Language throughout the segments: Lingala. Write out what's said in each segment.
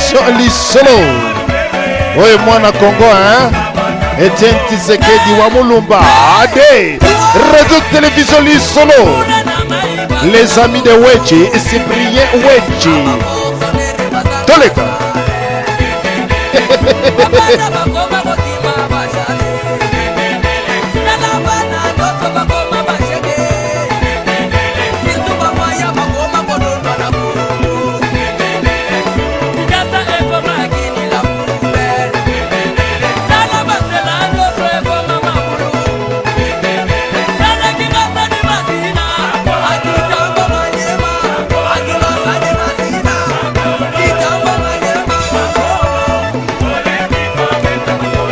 Télévision Lisolo. Oyo mwana Congo hein? Etienne Tshisekedi wa Mulumba. Ade Radio Télévision Lisolo. Les amis de Wechi, Cyprien Wechi. Toleka.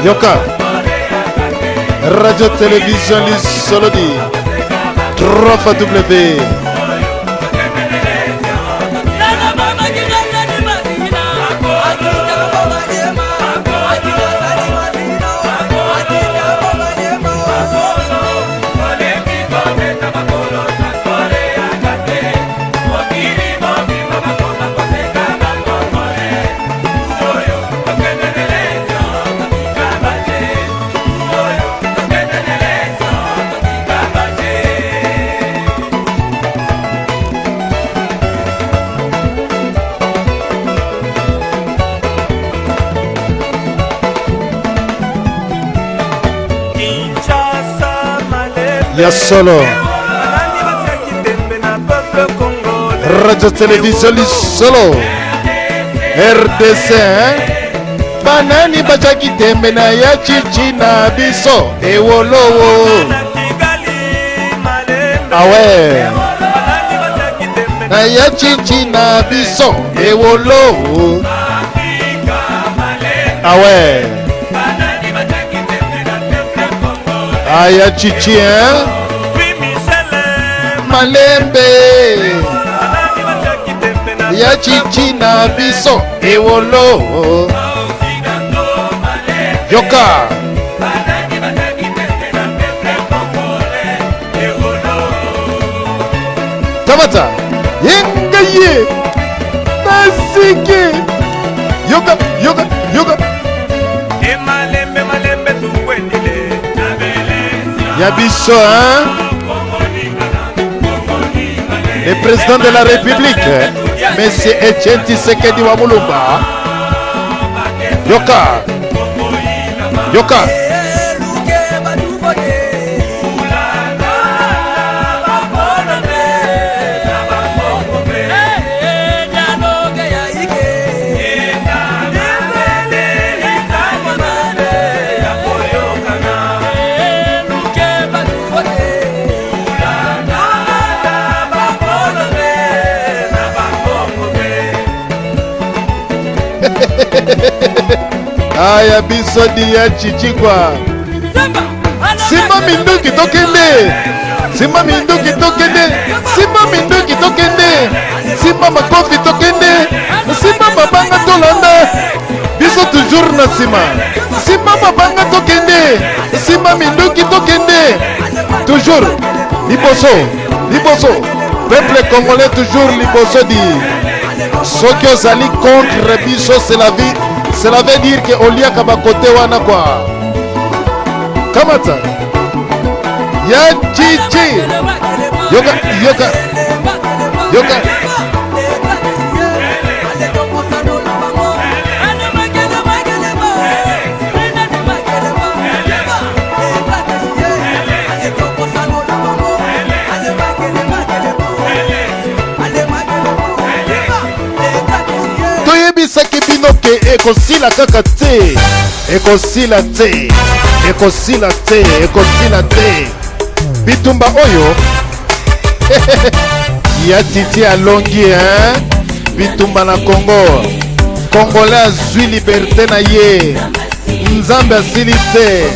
Yoka Radio Télévision Lissolodi 3 W. Ya solo. Radio Télévision Lisolo RDC hein? Banani batiaki tembe na ya chichi na biso ewolowo awe na ya chichi na biso ewolowo awe aya chichi hein? Malembe ya chichi na biso ewolo yoka tabata yengaye nasiki yoka yoka yoka Malembe malembe tukwendile ya biso hein? Le président de la République, Monsieur Etienne Tshisekedi wa Mulumba. Yoka. Yoka. Aya biso diya chichikwa. Simba minduki tokende. Simba minduki tokende. Simba minduki tokende. Simba makofi tokende. Simba mabanga tolanda. Biso toujours na nsima. Simba mabanga tokende. Simba minduki tokende. Toujours liboso, liboso. Peuple congolais toujours liboso di. Soki ozali contre biso c'est la vie. Cela veut dire que oliaka bakote wana kwa. Kamata. Ya chichi. Yoka yoka yoka. Toyebisaki bino ke ekosila kaka te, ekosila te, ekosila te, ekosila te bitumba oyo. Ya titi alongi hein? Bitumba na Congo, Congolais azwi liberté na ye. Nzambe asili te,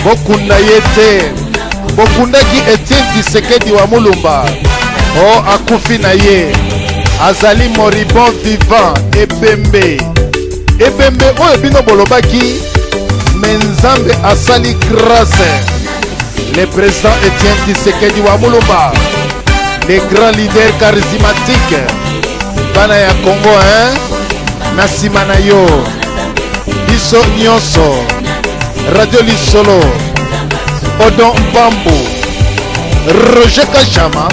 bokunda ye te. Bokundaki Etienne Tshisekedi wa Mulumba, o akufi na ye, azali moribond vivant. Ebembe, ebembe oyo bino bolobaki, me Nzambe asali grâce. Le président Etienne Tshisekedi wa Mulumba, le grand leader charismatique, bana ya Congo hein? Na nsima na yo biso nyonso radio lisolo odon mpambu roger kashama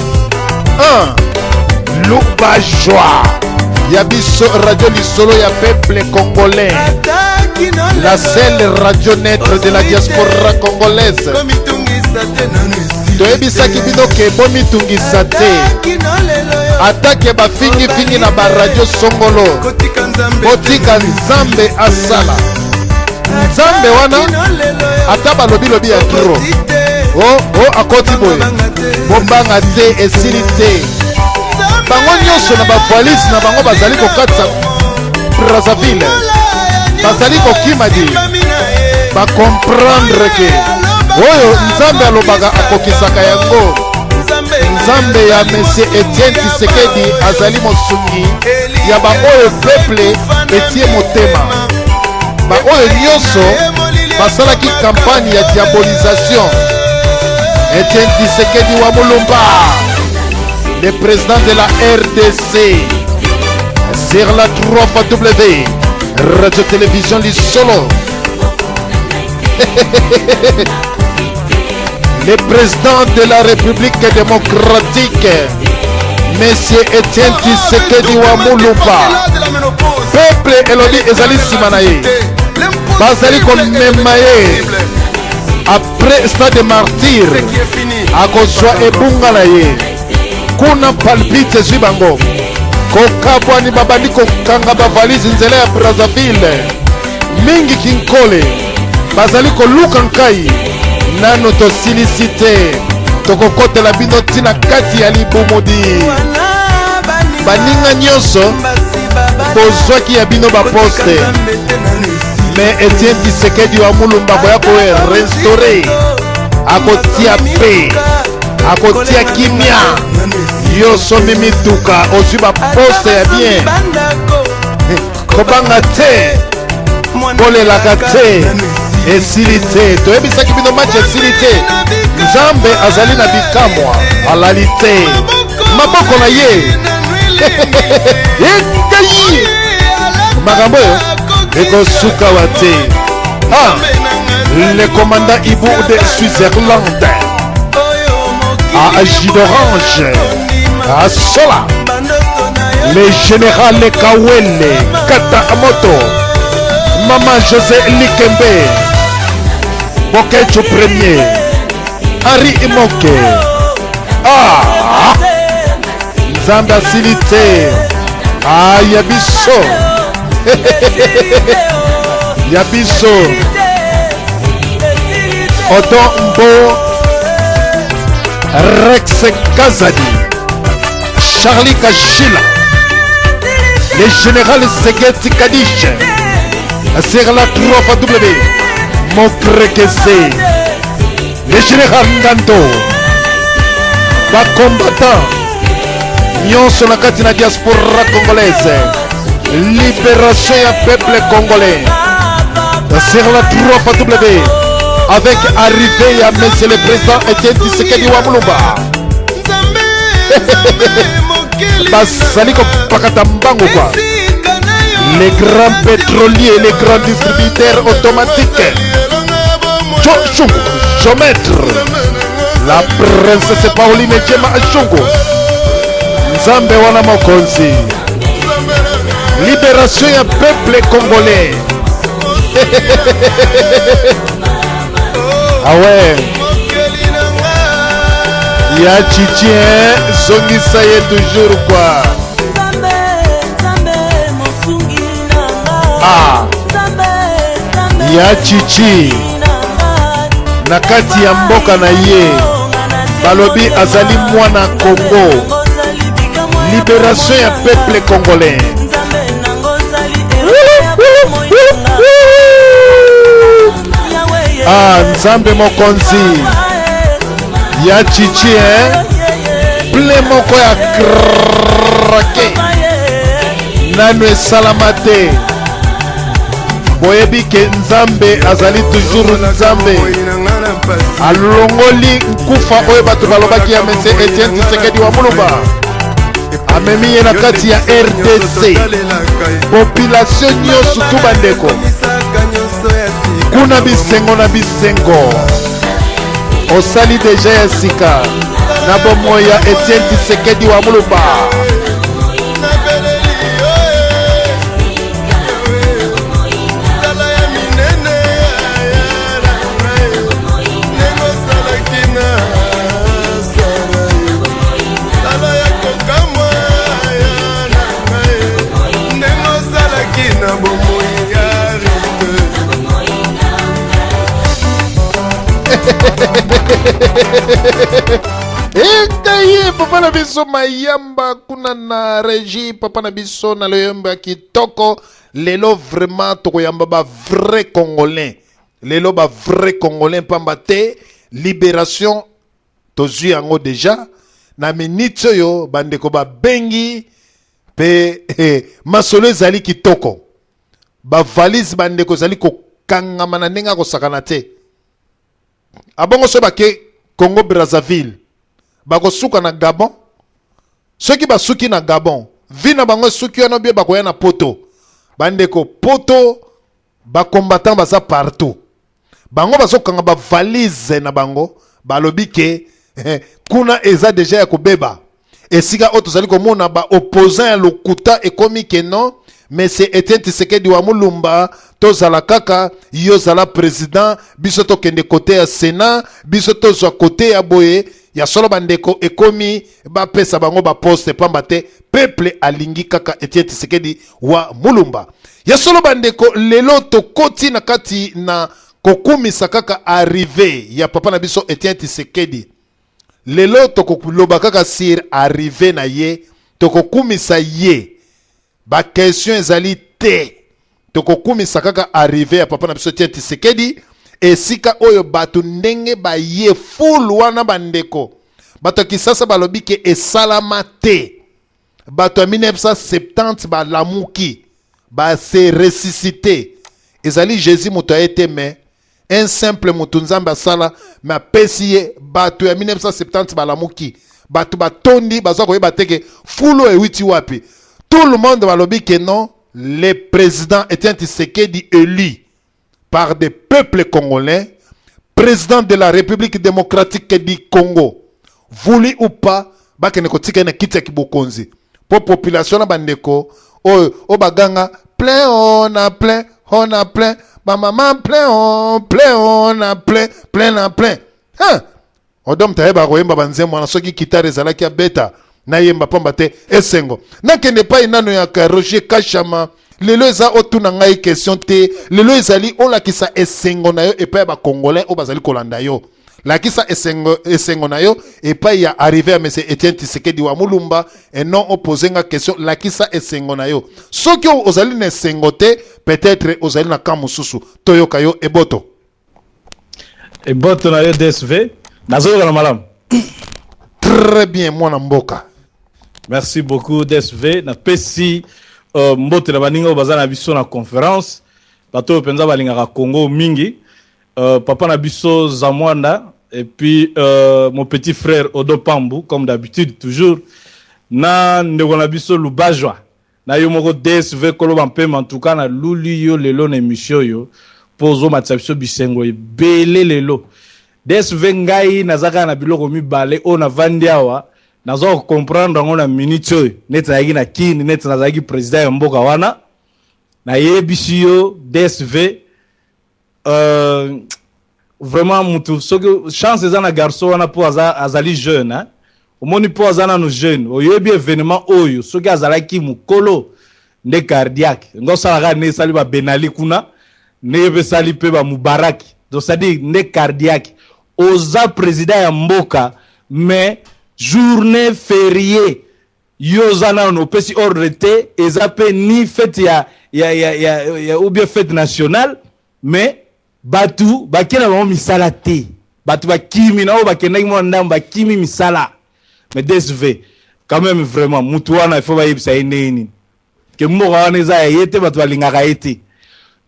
1 lubajwa ya biso radio lisolo ya peuple congolais la seule radio neutre de la diaspora congolaise toyebisaki bino ke bomitungisa te atake bafingifingi na baradio songolo botika nzambe asala nzambe wana ata balobilobi ya tro o oh, o oh, akoti boye bobanga te esili te bango nyonso na bavalise na bango bazali kokatisa brazzaville bazali kokima di bakomprendre ke oyo nzambe alobaka akokisaka yango nzambe ya monsieur etienne tisekedi azali mosungi ya baoyo peuple etie motema baoyo nyonso basalaki kampagne ya diabolisation etienne tisekedi wa mulumba le président de la rdc sur la 3 w radio télévision lisolo le président de la République démocratique, Monsieur Etienne Tshisekedi wa Mulumba. Peuple elobi ezali nsima na ye, bazali komema ye après stade de martyr, akozwa ebunga na ye kuna palpite ezwi bango kokabwani babandi kokanga bavalise nzela ya Brazzaville mingi kinkole bazali koluka nkai nano tosilisi te tokokotela bino ntina kati ya libumudi baninga nyonso bozwaki ya bino baposte me etienne tisekedi wa mulumba akoya korestaure akotia pe akotia kimia yo osombi mituka ozwi baposte ya bien kobanga te kolelaka te esili te toyebisaki bino match esili te nzambe azali na bikamwa alali te maboko na ye engai makambo oyo ekosukawa te ah, le commandant ibu de switzerland à Gidorange à Sola le général Kawele Kata Amoto Maman José Likembe Bokechu Premier Henri Imoke ah Nzambe asili te ah ya biso ya biso Odon Mbo Rex Kazadi Charlie Kashila le général Segeti Kadish sur la 3 W Mokrekese le général Ngando bacombattant nyonso na kati na diaspora congolaise libération ya peuple congolais sur la 3 W avec arrivée ya monsieur le président Etienne Tshisekedi wa Mulumba bazali kopakata mbango kwa les grands pétroliers les grands distributeurs automatiques Jo Chungu Jomètre la princesse Pauline Jema Chungu Nzambe wana mokonzi libération ya peuple congolais ah ouais ya chichi hein zongisa ye toujours quoi ah ya chichi na kati ya mboka na ye balobi azali mwana congo liberation ya peuple congolais ah nzambe mokonzi ya chichi hein ple moko ya krake nanu esalama te boyebi ke nzambe azali toujours nzambe alongoli nkufa oyo bato balobaki ya mese etienne tisekedi wa mulumba. Amemi ye na kati ya RDC, population nyonso tu bandeko kuna bisengo na bisengo. Osali deja ya sika na bomoi ya Etienne Tshisekedi wa Mulumba. Engai papa na biso mayamba kuna na régie, papa na biso na loyembo ya kitoko. Lelo vraiment tokoyamba ba vrai congolais, lelo ba vrai congolais, pamba te libération tozwi yango deja na minute oyo. Bandeko babengi mpe masolo ezali kitoko. Bavalise, bandeko, ezali kokangama na ndenge akosakana te. Abongo so bake Congo Brazzaville, bakosuka na Gabon. Soki basuki na Gabon, vi na bango esuki wana bie bakoya na Poto. Bandeko, Poto bacombattant baza partout. Bango bazokanga bavalise na bango, balobi ke kuna eza deja ya kobeba. Esika oyo tozali komona baopposant ya lokuta ekomi ke non, mais c'est Etienne Tshisekedi wa Mulumba, tozala kaka yo zala président, biso tokende kote ya Sénat, biso tozwa kote ya boye. Ya solo bandeko, ekomi bapesa bango baposte pamba te peuple alingi kaka Etienne Tshisekedi wa Mulumba. Ya solo bandeko, lelo tokoti na kati na kokumisa kaka arrivée ya papa na biso Etienne Tshisekedi. Lelo tokoloba kaka sur arrivée na ye, tokokumisa ye, baquestion ezali te. Tokokumisa kaka arrivée ya papa na biso Etienne Tshisekedi. Esika oyo bato ndenge baye fulu wana, bandeko, bato ya Kisasa balobi ke esalama te. Bato ya 1970 balamuki, base ressuscité. Ezali Jésus moto aye te, mais un simple moto Nzambe asala, me apesi ye. Bato ya 1970 balamuki, bato batondi, baza koyeba te ke fulu ewiti wapi. Tout le monde balobi ke non, le président Etienne Tshisekedi, élu par des peuples congolais, président de la République démocratique du Congo, voulu ou pas, bakende kotika ye na kiti ya kibokonzi mpo population na bandeko oyo oyo baganga plein, on a plein, on a plein, bamama plein, on plein, on a plein, plein na plein, hein? Odom tayeba koyemba banzembo wana. Soki kitare ezalaki abeta, nayemba, pamba te esengo. Nakende epai nano ya Roger Kashama. Lelo eza otuna ngai question te, lelo ezali olakisa esengo na yo epai ya bacongolais oyo bazali kolanda yo. Lakisa esengo, esengo na yo epai ya arrivée ya monsieur Etienne Tshisekedi wa Mulumba et non opose nga question. Lakisa esengo na yo. Soki ozali na esengo te, peut-être ozali na camp mosusu. Toyoka yo, eboto. Eboto na yo DSV, nazoyoka na malamu. Très bien, mwana mboka. Merci beaucoup DSV. Napesi mbote na baninga oyo baza na biso na conférence, bato oyo mpenza balingaka Congo mingi, papa na biso Zamwanda et puis mon petit frère Odo Pambu, comme d'habitude toujours, na ndeko na biso Lubajwa, na yo moko DSV koloba mpema. En tout cas naluli yo lelo na émission oyo mpo ozomatisa biso bisengo ebele lelo. DSV, ngai naza kaka na biloko mibale oyo navandi awa naza kocomprendre yango na minute oyo. Neti nazalaki na Kini, neti nazalaki président ya mboka wana, nayebisi yo DSV, vraiment mutu soki chance eza na garçon wana mpo aza, azali jeune, hein? Omoni, mpo aza nanu jeune, oyebi événement oyo, soki azalaki mokolo nde cardiaque ngo osalaka nde esali babenali kuna, ndenge mpe esali mpe bamubaraki. Donc c'est-à-dire nde cardiaque. Oza président ya mboka, mais journée fériée, yo oza nano opesi ordre te, eza mpe ni fête ya ou bien fête nationale, mais bato bakei na bango misala te. Bato bakimi na oyo bakendaki mwa ndambo, bakimi misala. Mais DSV, quand même, vraiment mutu wana il faut bayebisa ye ndenge nini ke mboka wana eza ya ye te, bato balingaka ye te.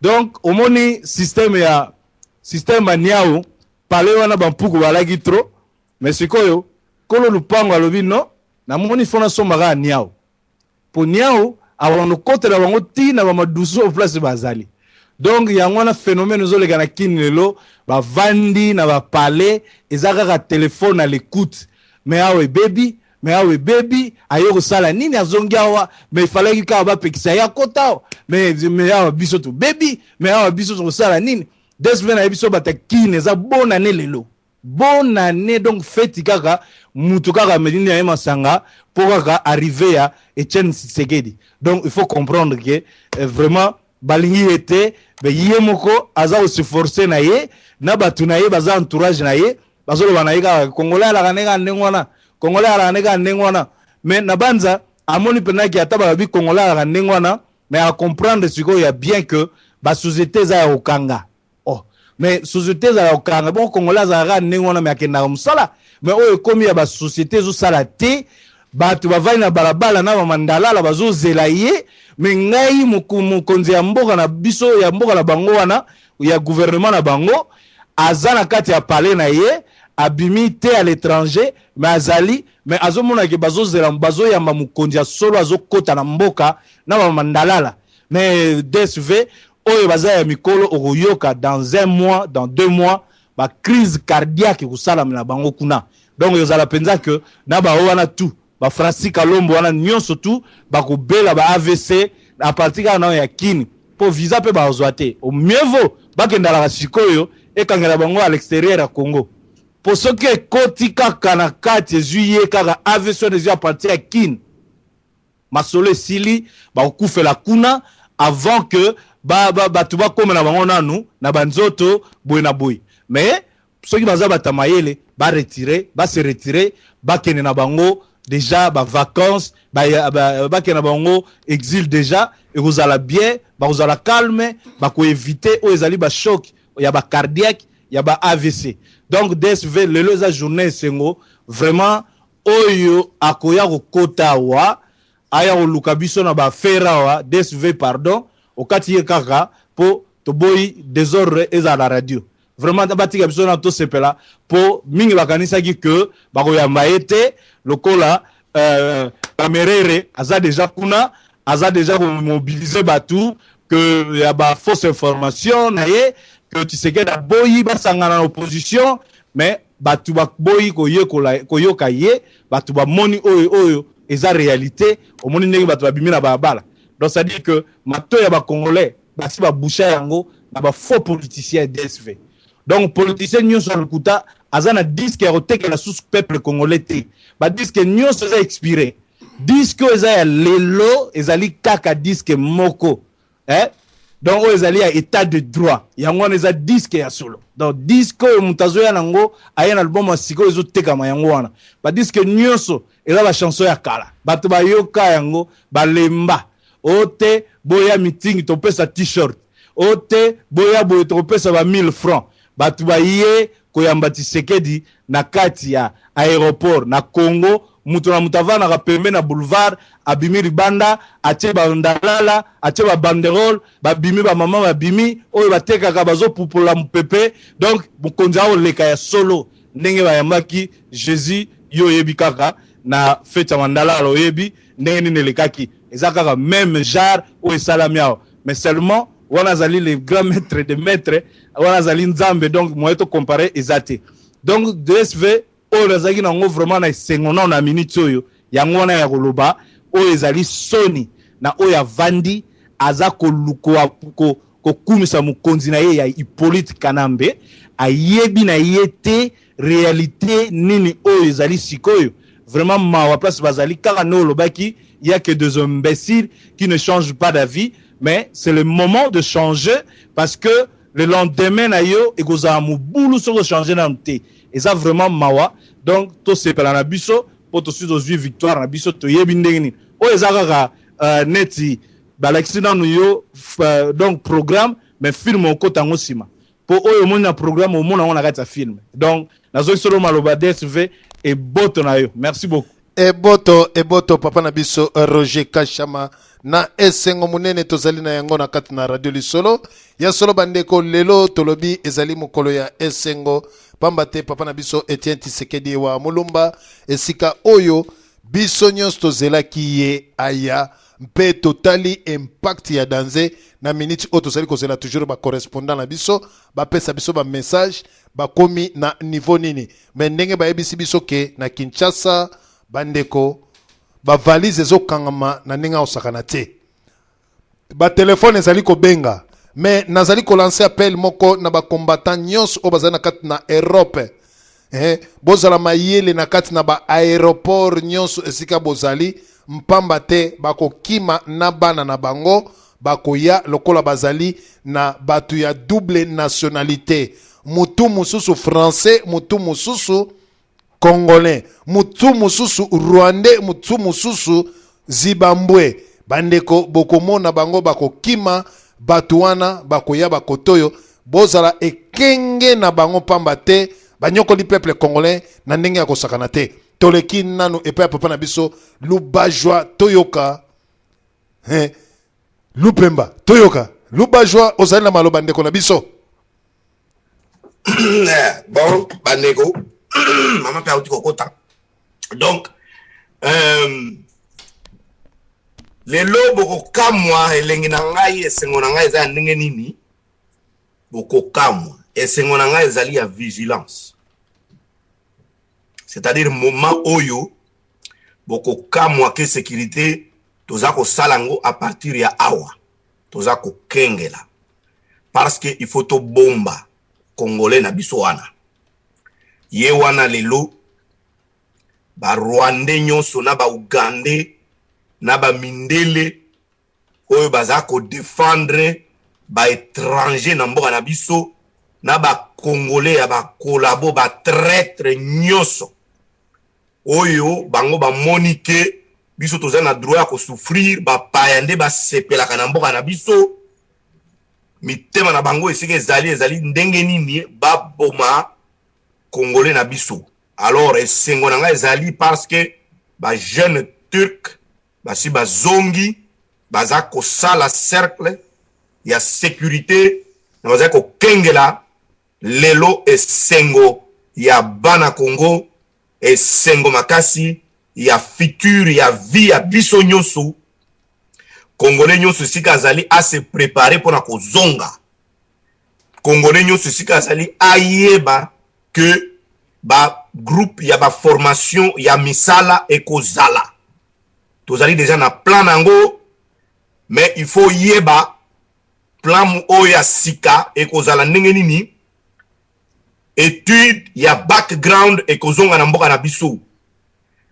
Donc omoni système ya système ya niau pale wana, bampuku balaki trop, mais sikoyo kolo lupango alobi non. Namoni fo nasomba kaka niau, mpo niau akokanda kokotela bango ti na bamadusu oyo place bazali. Donc yango wana phénomène ezoleka na Kini lelo, bavandi na bapalais, eza kaka téléphone à l'écoute. Mais awa ebebi, mais awa ebebi, aye kosala nini? Azongi awa, mais efalaki kaka bapekisa ye akota awa. Mais awa biso tobebi, mais awa biso tokosala nini? Desve na ye biso bato ya Kini, eza bonane lelo, bonne année. Donc feti kaka, mutu kaka ameli na ye masanga mpo kaka arrivé ya Etienne Tshisekedi. Donc il faut comprendre que vraiment balingi ye te. Me ye moko aza kose forcer na ye na bato na ye, baza entourage na ye, bazoloba na ye kaka: Congolais alaka nde kaka ndenge wana, Congolais alaka nde kaka ndenge wana. Mais na banza amoni mpenzaki ata balobi Congolais alaka ndenge wana, mais acomprendre sikoyo ya bien que basociété eza ya kokanga. Oh, mais société ezala ya kokanga bongo, Congolais azalaka kaka ndenge wana, mais akendaka mosala. Mais oyo ekomi ya basociété ezosala te, bato bavandi na balabala na bamandalala, bazozela ye. Mais ngai mokonzi ya mboka na biso, ya mboka na bango wana, ya gouvernement na bango, aza na kati ya palais na ye, abimi te à l'étranger, mais azali, mais azomona ke bazozela, bazoyamba mokonzi ya solo azokɔta na mboka na bamandalala. Mais DSV oyo baza ya mikolo, okoyoka dans un mois, dans 2 mois, bacrise cardiaque ekosalama na bango kuna. Donc ezala mpenza ke na bao wana tout, bafrancis Kalombo wana nyonso tu bakobela ba AVC à partir kaka nao ya Kini, mpo visa mpe bazwa te. Au mieux vaut bakendalaka sikoyo, ekangela bango à l'extérieur ya Congo, mpo soki ekoti kaka na kati, ezwi ye kaka AVC wana, ezwi à partir ya Kini, masolo esili, bakokufela kuna avant que bato bakomela bango nanu na banzoto boye na boye. Mais soki baza bato ya mayele, baretirer, base retirer, bakende na bango déjà bavacances, bakende na bango exil déjà, ekozala bien, bakozala calme, bakoéviter oyo ezali bachoc ya bacardiaque, ya ba AVC. Donc DSV, lelo eza journée esengo vraiment. Oyo akoya kokota awa, aya koluka biso na baaffaire awa, DSV, pardon, okati ye kaka mpo toboyi désordre ezala na radio. Vraiment batika biso na tosepela, mpo mingi bakanisaki ke bakoyamba ye te lokola Kamerere aza déjà kuna, aza déjà komobiliser bato ke ya bafausse information na ye ke Tshisekedi aboyi basangana na opposition. Mais bato baboyi koyekola koyoka ye. Bato bamoni oyo oyo eza réalité, omoni ndenge bato babimi na balabala. Donc c'est à dire que mato ya bacongolais basi baboucha yango na bafaux politicien DSV. Donc politicien nyonso ya lokuta aza na disque ya kotekela susu peuple congolais te. Badisque nyonso eza expiré. Disque oyo eza ya lelo ezali kaka disque moko, eh? Donc oyo ezali ya état de droit, yango wana eza disque ya solo. Donc disque oyo moto azoya nango, aye na album ya sika oyo ezotekama, yango wana. Badisque nyonso eza bachanson ya kala, bato bayoka yango, balemba. O te, boya meeting, topesa t-shirt. O te, boya boye, tokopesa ba 1000 francs. Bato baye koyamba Tshisekedi na kati ya aéroport na Congo, moto na moto avandaka pembe na boulevard, abimi libanda, atie bandalala, atie babanderole, babimi, bamama babimi, oyo batekaka bazopupola mopepe. Donc mokonzi akoleka ya solo ndenge bayambaki Jésus, yo oyebi kaka na fete ya mandalala, oyebi ndenge nini elekaki. Eza kaka même genre oyo esalami awa, mais seulement wana azali le grand maître de maître, wana azali Nzambe. Donc moyen tocomparer eza te. Donc DSV oyo nazalaki nango vraiment na esengo nao na minute oyo, yango wana ya koloba oyo ezali soni na oyo avandi aza koluka kokumisa mokonzi na ye ya Hippolyte Kanambe, ayebi na ye te réalité nini oyo ezali sikoyo. Vraiment mawa place bazali kaka nde olobaki: il y a que des imbéciles qui ne changent pas d'avis. Mais c'est le moment de changer, parce que le lendemain na yo ekozala mobulu soki ochange nanu te. Eza vraiment mawa. Donc tosepela na biso mpo tosi tozwi victoire na biso, toyebi ndenge nini oyo eza kaka neti balakisi nanu yo donc programme, mais film okota yango nsima, mpo oyo omoni na programme, omona yango na kati ya film. Donc nazoki solo maloba. DSV, eboto na yo, merci beaucoup. Eboto, eboto, papa na biso Roger Kashama. Na esengo monene tozali na yango na kati na radio Lisolo ya solo. Bandeko, lelo tolobi ezali mokolo ya esengo, pamba te papa na biso Etienne Tshisekedi wa Mulumba, esika oyo Biso nyonso tozelaki ye aya mpe totali impact ya danze na minute oyo. Tozali kozela toujours ba correspondant na biso bapesa biso ba message, bakomi na niveau nini. Mais ndenge bayebisi biso ke na Kinshasa, bandeko, bavalise ezokangama na ndenge akosakana te, batelefone ezali kobenga. Mais nazali kolancer appel moko na bacombattant nyonso oyo bazali na kati na Europe. Bozala mayele na kati na baaéroport nyonso esika bozali, mpamba te bakokima na bana na bango, bakoya lokola bazali na bato ya double nationalité, mutu mosusu français, mutu mosusu congolais, mutu mosusu rwandais, mutu mosusu zimbabwe. Bandeko, bokomona bango bakokima, bato wana bakoya bakoto oyo. Bozala ekenge na bango, pamba te banyokoli peuple congolais na ndenge ya kosakana te. Toleki nanu epai ya papa na biso Lubajwa, toyoka. Lupemba, toyoka Lubajwa, ozali na maloba, ndeko na biso. Bon, bandeko, mama mpe auti kokota. Donc lelo bokokamwa elengi na ngai, esengo na ngai eza ya ndenge nini. Bokokamwa, esengo na ngai ezali ya vigilance, c'est-à-dire moment oyo bokokamwa ke sécurité toza kosala yango à partir ya awa. Toza kokengela parce que il faut tobomba congolais na biso wana. Ye wana lelo barwandais nyonso na baugandais na bamindele oyo baza kodéfendre baétranger na mboka na biso, na bacongolais ya bacollabo, batraître nyonso oyo bango bamoni ke biso toza na droit ya kosouffrir, bapaya nde basepelaka na mboka na biso. Mitema na bango esika ezali, ezali ndenge nini baboma congolais na biso. Alors esengo na ngai ezali parce que bajeune turc basi bazongi, baza kosala cercle ya sécurité na bazali kokengela. Lelo esengo ya bana Congo, esengo makasi ya futur ya vie ya biso nyonso. Congolais nyonso esika azali ase préparer mpona kozonga. Congolais nyonso esika azali ayeba ke bagroupe ya baformation ya misala ekozala. Tozali déjà na plan nango, mais il faut yeba plan oyo ya sika ekozala ndenge nini. Étude ya background ekozonga na mboka na biso.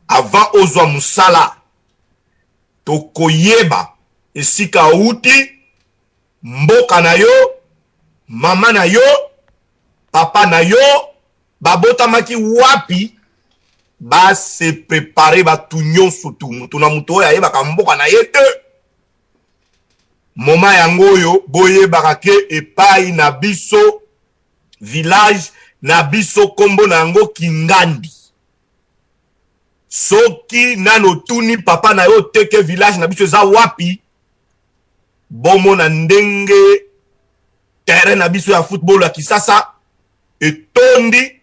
Avant ozwa mosala, tokoyeba esika outi, mboka na yo, mama na yo, papa na yo babotamaki wapi. Base préparer bato nyonso tu, moto na moto oyo ayebaka mboka na ye te. Moma yango oyo boyebaka ke epai na biso, village na biso, nkombo na yango Kingandi. Soki nano otuni papa na yo te ke village na biso eza wapi, bomona ndenge terrain na biso ya football ya Kisasa etondi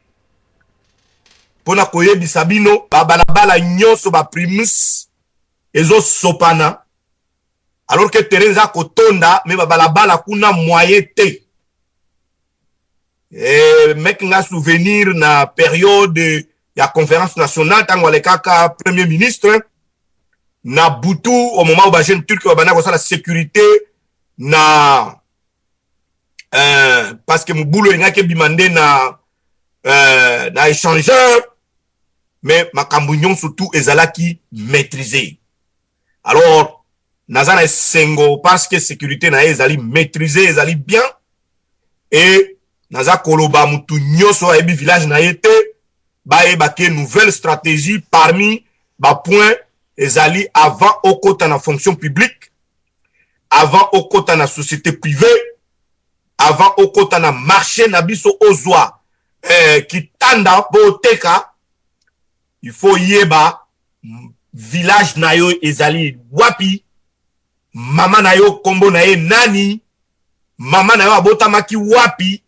mpona koyebisa bino babalabala nyonso, baprimus ezosopana, alors que terrain eza kotonda, mais babalabala kuna moyen te. Mec, nga souvenir na période ya conférence nationale, ntango alekaka premier ministre na butu, au moment où bajeune turc babanda kosala sécurité na parce que mobulu elingaki ebima nde na échangeur, mais makambo nyonso tout ezalaki maîtrisé. Alors naza na esengo parce que sécurité na ye ezali maîtrisé, ezali bien. Et naza koloba, mutu nyonso ayebi village na ye te, bayeba ke nouvelle stratégie, parmi bapoint ezali: avant okota na fonction publique, avant okota na société privée, avant okota na marché na biso, ozwa kitanda mpo oteka, il faut yeba village na yo ezali wapi, mama na yo nkombo na ye nani, mama na yo abotamaki wapi,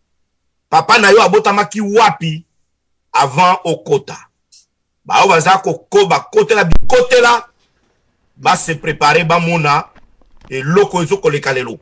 papa na yo abotamaki wapi, avant okota. Baoyo baza koko bakotela bikotela ba se preparer bamona eloko ezokoleka lelo.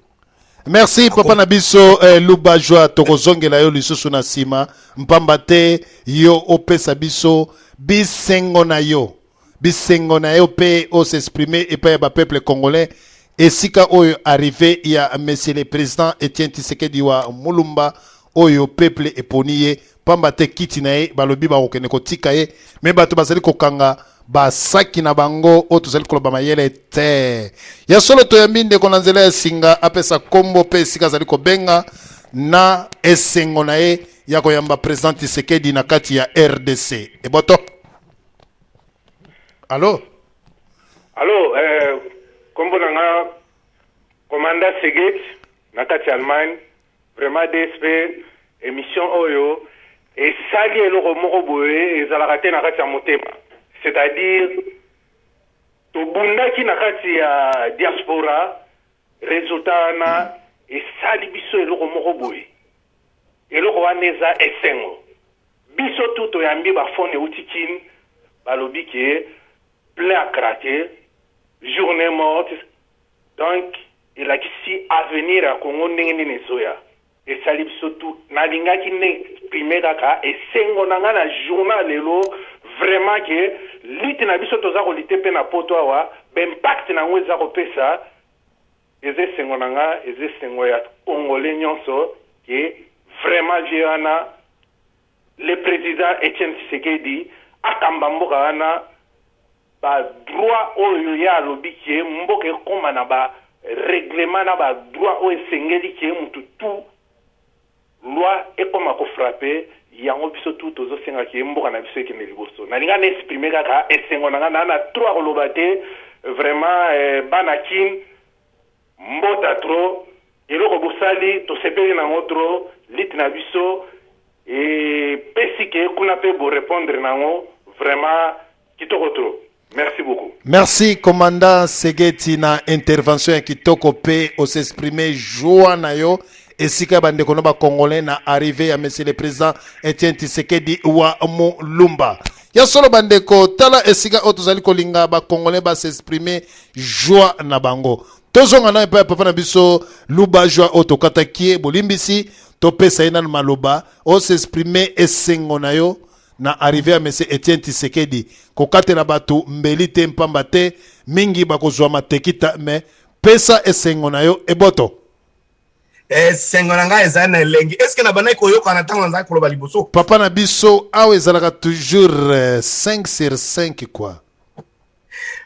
Merci papa na biso eh, Luba Joie, tokozongela yo lisusu na nsima mpamba te yo opesa biso bisengo na yo bisengo na yo mpe osexprime epai ya bapeuple congolais esika oyo arrive ya monsieur le président Etienne Tshisekedi wa Mulumba oyo peuple eponi ye pamba te kiti na ye balobi bakokende kotika ye me bato bazali kokanga basaki na bango oyo tozali koloba mayele te ya solo. Toyambi ndeko na nzela ya singa, apesa kombo mpe esika azali kobenga na esengo na ye ya koyamba président Tshisekedi na kati ya RDC. Eboto, allo? Allo, kombo na nga commandant Seget na kati ya Allemagne. Vraiment DSP, émission oyo esali eloko moko boye ezalaka te na kati ya motema, c'est-à-dire tobundaki na kati ya diaspora, résultat wana esali biso eloko moko boye, eloko wana eza esengo. Biso tu toyambi bafone euti Kine, balobi ke plein à craquer, journée morte, donc elakisi avenir ya Congo ndenge nini ezoya. Esali biso tu, nalingaki nde exprime kaka esengo na ngai na journal lelo, vraiment ke lutte na biso toza kolutter mpe na poto awa, baimpact na yango eza kopesa. Eza esengo na nga, eza esengo ya congolais nyonso ke vraiment vie wana le président Etienne Tshisekedi akamba mboka wana, badroit oyo ye alobi ke mboka ekóma na barèglement na badroit oyo esengeli ke mutu tu loi ekóma kofrapper yango. Biso tu tozosengaki ye mboka na biso ekende liboso. Nalinga na exprime kaka esengo na nga na trop akoloba te. Vraiment, bana Kin, mbota trop, eloko bosali tosepeli nango trop. Lutte na biso epesi ke kuna mpe borépondre nango, vraiment kitoko trop, merci beaucoup. Merci commandant Segeti na intervention ya kitoko mpe osexprime joie na yo esika ya bandeko na bacongolais na arrivée ya monsieur le président Etienne Tshisekedi wa Mulumba. Ya solo bandeko, tala esika oyo tozali kolinga bacongolais basexprime joie na bango. Tozonga na epai ya papa na biso Luba Joie oyo tokataki ye, bolimbisi, topesa ye nanu maloba. Osexprime esengo na yo na arrivée ya monsieur Etienne Tshisekedi. Kokatela bato mbeli te mpamba te mingi bakozwa matekita, me pesa esengo na yo, eboto. Esengo na ngai ezali na elengi. Eske na bandaki koyokana ntango nazalaki koloba liboso? Papa na biso, awa ezalaka toujours 5 sur 5 quoi.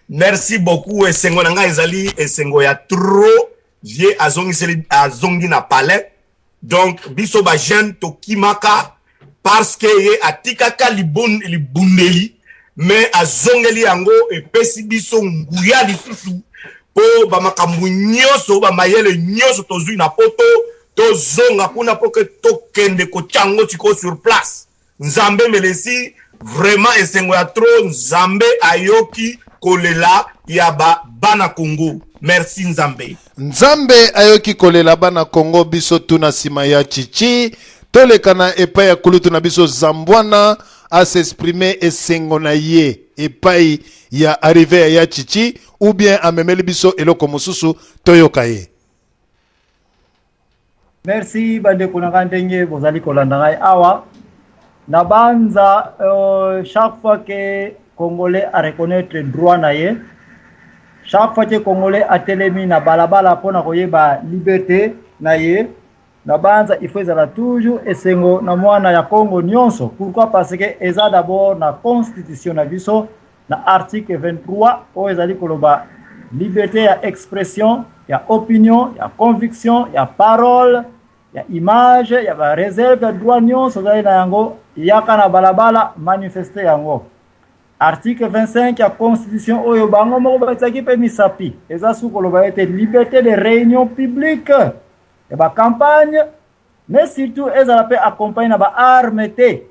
Merci beaucoup. Esengo na ngai ezali esengo ya trop. Vie azongiseli, azongi na palais, donc biso bajeune tokimaka parce que ye atikaka libundeli, mais azongeli yango, epesi biso nguya lisusu mpo bamakambo nyonso, bamayele nyonso tozwi na poto, tozonga kuna mpo ke tokende kotia yango sikoyo sur place. Nzambe melesi, vraiment esengo ya trop. Nzambe ayoki kolela ya ba bana Congo. Merci Nzambe. Nzambe ayoki kolela bana Congo. Biso tuna nsima ya chichi, toleka na epai ya kulutu na biso Zambwana, asexprime esengo na ye epai ya arrivée ya chichi ou bien amemeli biso eloko mosusu, toyoka ye. Merci bandeko na ngai ndenge bozali kolanda ngai awa na banza. Chaque fois que congolais a reconnaître droit na ye, chaque fois que congolais atelemi na balabala mpona koyeba liberté na ye, na banza il faut ezala toujours esengo na mwana ya Congo nyonso. Pourquoi? Parce que eza d'abord na constitution na biso, na article 23 oyo ezali koloba liberté ya expression, ya opinion, ya conviction, ya parole, ya image, ya bareserve ya droit nyonso ozali na yango, yaka na balabala, manifeste yango. Article 25 ya constitution oyo bango moko batiaki mpe misapi eza su koloba ete liberté de réunion publique, ya bacampagne, mais surtout ezala mpe accompagné na baarme te.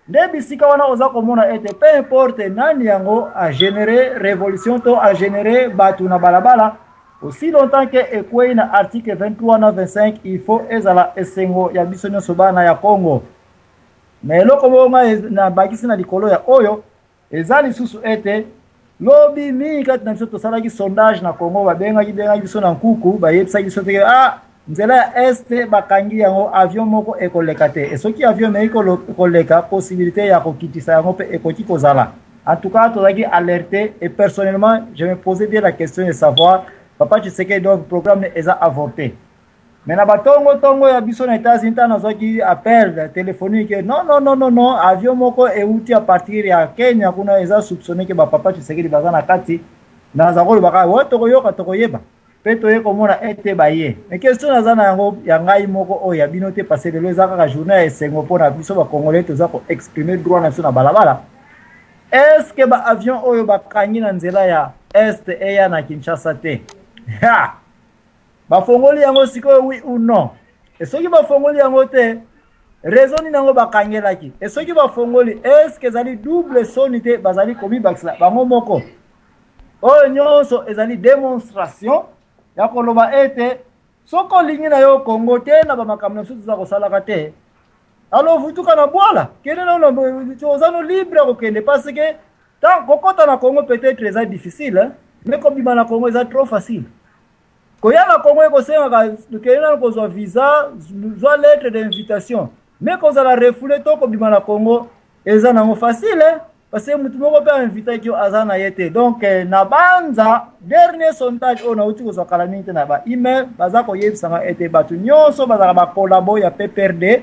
Nde bisika wana oza komona ete peu importe nani yango agénéré révolution to agénéré bato na balabala, aussi longtemps ke ekwei na article 23 na 25, il faut ezala esengo ya biso nyonso bana ya Congo. Mais eloko moko ngai nabakisi na likolo ya oyo. Eza lisusu ete lobi mingi kati na biso tosalaki sondage na Congo, babengaki bengaki biso na nkuku, bayebisaki biso te ah, nzela ya est bakangi yango, avion moko ekoleka te. E soki avion emeki koleka, possibilité ya kokitisa yango mpe ekoki kozala. En tout cas, tozalaki alerte et personnellement, je me posais bien la question de savoir Papa Tshisekedi donc programme eza avorté. Mais na batongo tongo ya biso na États-Unis ntango nazwaki appel téléphonique, non non non non non, avion moko euti à partir ya Kenya kuna eza soupçonné ke ba Papa Tshisekedi baza na kati. Naza koloba kaka wa tokoyoka tokoyeba mpe toye komona ete baye. Mais question naza na yango ya ngai moko oyo ya bino te, parce que lelo eza kaka journée ya esengo mpona biso bacongolais, toza koexprimer droit na biso na balabala. Est ce que ba avion oyo bakangi na nzela ya est eya na Kinshasa te, ha bafongoli yango sikoyo, oui ou non? E soki bafongoli yango te, raison nini yango bakangelaki? E soki bafongoli, est-ce ezali double soni te? Bazali komibakisela bango moko. Oyo nyonso ezali démonstration ya koloba ete soki olingi na yo Kongo te, na bamakambo na biso toza kosalaka te, alors vutuka na bwala, kende nano, oza no libre ya kokende, parce que tant kokɔta na Congo peut-être eza difficile, hein? Mais kobima na Congo eza trop facile. Koya na Congo ekosengaka kende nano kozwa visa, zwa lettre d'invitation, mais kozala refoulé to kobima na Congo eza nango facile, hein? Parce que mutu moko mpe ainvitaki yo aza na ye te. Donc na banza dernier sondage oyo nauti kozwa kala mingi te na ba email, baza koyebisanga ete bato nyonso bazalaka bacollabo ya PPRD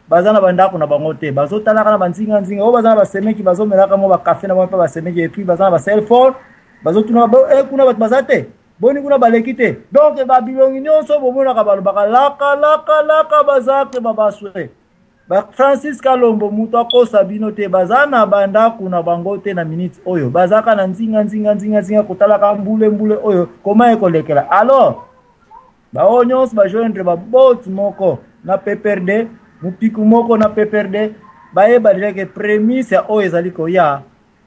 baza na bandako na bango te, bazotalaka na banzinganzinga oyo baza na basemeki, bazomelaka mo bakafe na bango mpe basemeki, et puis baza na bacellphone, bazotuna eh, kuna bato baza te, boni kuna baleki te. Donc babilongi nyonso bomonaka balobaka laka laka laka, baza te, babaswe ba Francis Kalombo, moto akosa bino te, baza na bandako na bango te. Na minute oyo bazaka na nzinga nzinga nzinga nzinga, kotalaka mbule mbule oyo koma ekolekela. Alors baoyo nyonso bajoindre babote moko na PPRD, mopiku moko na PPRD, bayeba deja ke prémisse ya oyo ezali koya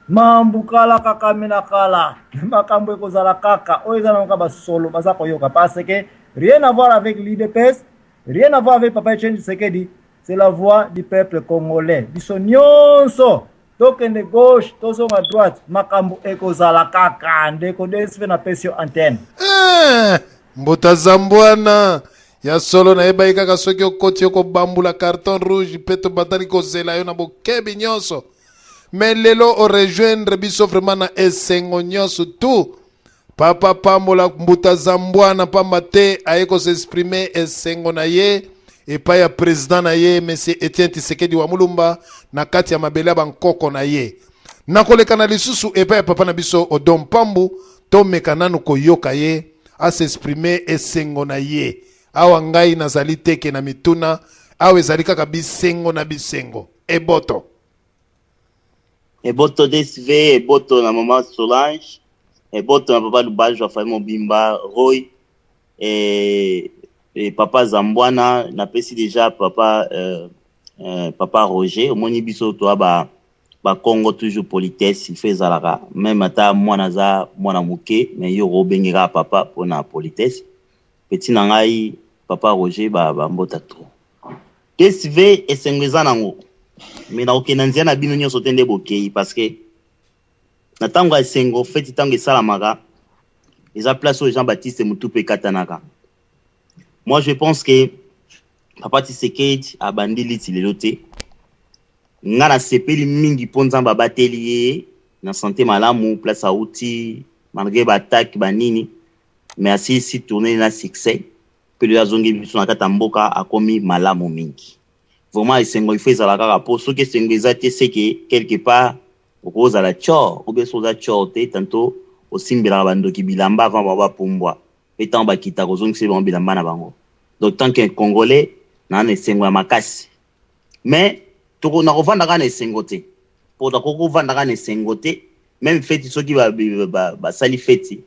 mambu kala kakame na kala, makambo ekozala kaka oyo eza nango basolo baza koyoka, parce que rien à voir avec l'UDPS, rien à voir avec Papa Etienne Tshisekedi, c'est la voix du peuple congolais. Biso nyonso tokende gauche, tozonga droite, makambo ekozala kaka. Ndeko DSV, napesi yo antenne. Eh, mbota zambwana ya solo, nayebaki kaka soki okoti okobambula carton rouge mpe tobatali kozela yo na bokebi nyonso. Mais lelo orejoindre biso vraiment na esengo nyonso tu. Papa pambola mbuta zambwana, pamba te aye kosexprimer esengo na ye epai ya président na ye, monsieur Etienne Tshisekedi wa Mulumba, na kati ya mabele ya bankoko na ye. Nakoleka na lisusu epai ya papa na biso Odon Pambu, tomeka nanu koyoka ye asexprimer esengo na ye. Awa ngai nazali teke na mituna, awa ezali kaka bisengo na bisengo. Eboto. Eboto DSV, eboto na mama Solange, eboto na papa Lubajo, afai mobimba Roy e papa Zambwana. Napesi déjà papa papa Roger. Omoni biso toa ba bakongo, toujours politesse il faut ezalaka, même ata mwana aza mwana moke, mais yo obenge kaka papa mpona politesse. Petit na ngai papa Roger, bambota ba trop. DSV, esengo eza nango, mais nakokenda nzela na bino nyonso te nde bokei, parce que na ntango ya esengo, feti ntango esalamaka, eza place oyo Jean Baptiste motu mpe ekatanaka. Moi je pense que papa Tshisekedi abandi liti lelo te. Nga nasepeli mingi mpo Nzambe abateli ye na santé malamu, place auti malgré baattaque banini, mais asilisi tournée na succès mpe lelo azongi biso na kati ya mboka, akomi malamu mingi. Vraiment esengo ifo ezala kaka, mpo soki esengo eza te, seke quelque part okozala tsor ou bien soki oza tsor te, tantôt osimbelaka bandoki bilamba avant bango bapumbwa, mpe ntango bakita kozongisa bango bilamba na bango. Donc tant que Congolais, naa na esengo ya makasi, mais nakovanda kaka na esengo te, mpo nakoki kovanda kaka na esengo te. Même feti, soki basali feti,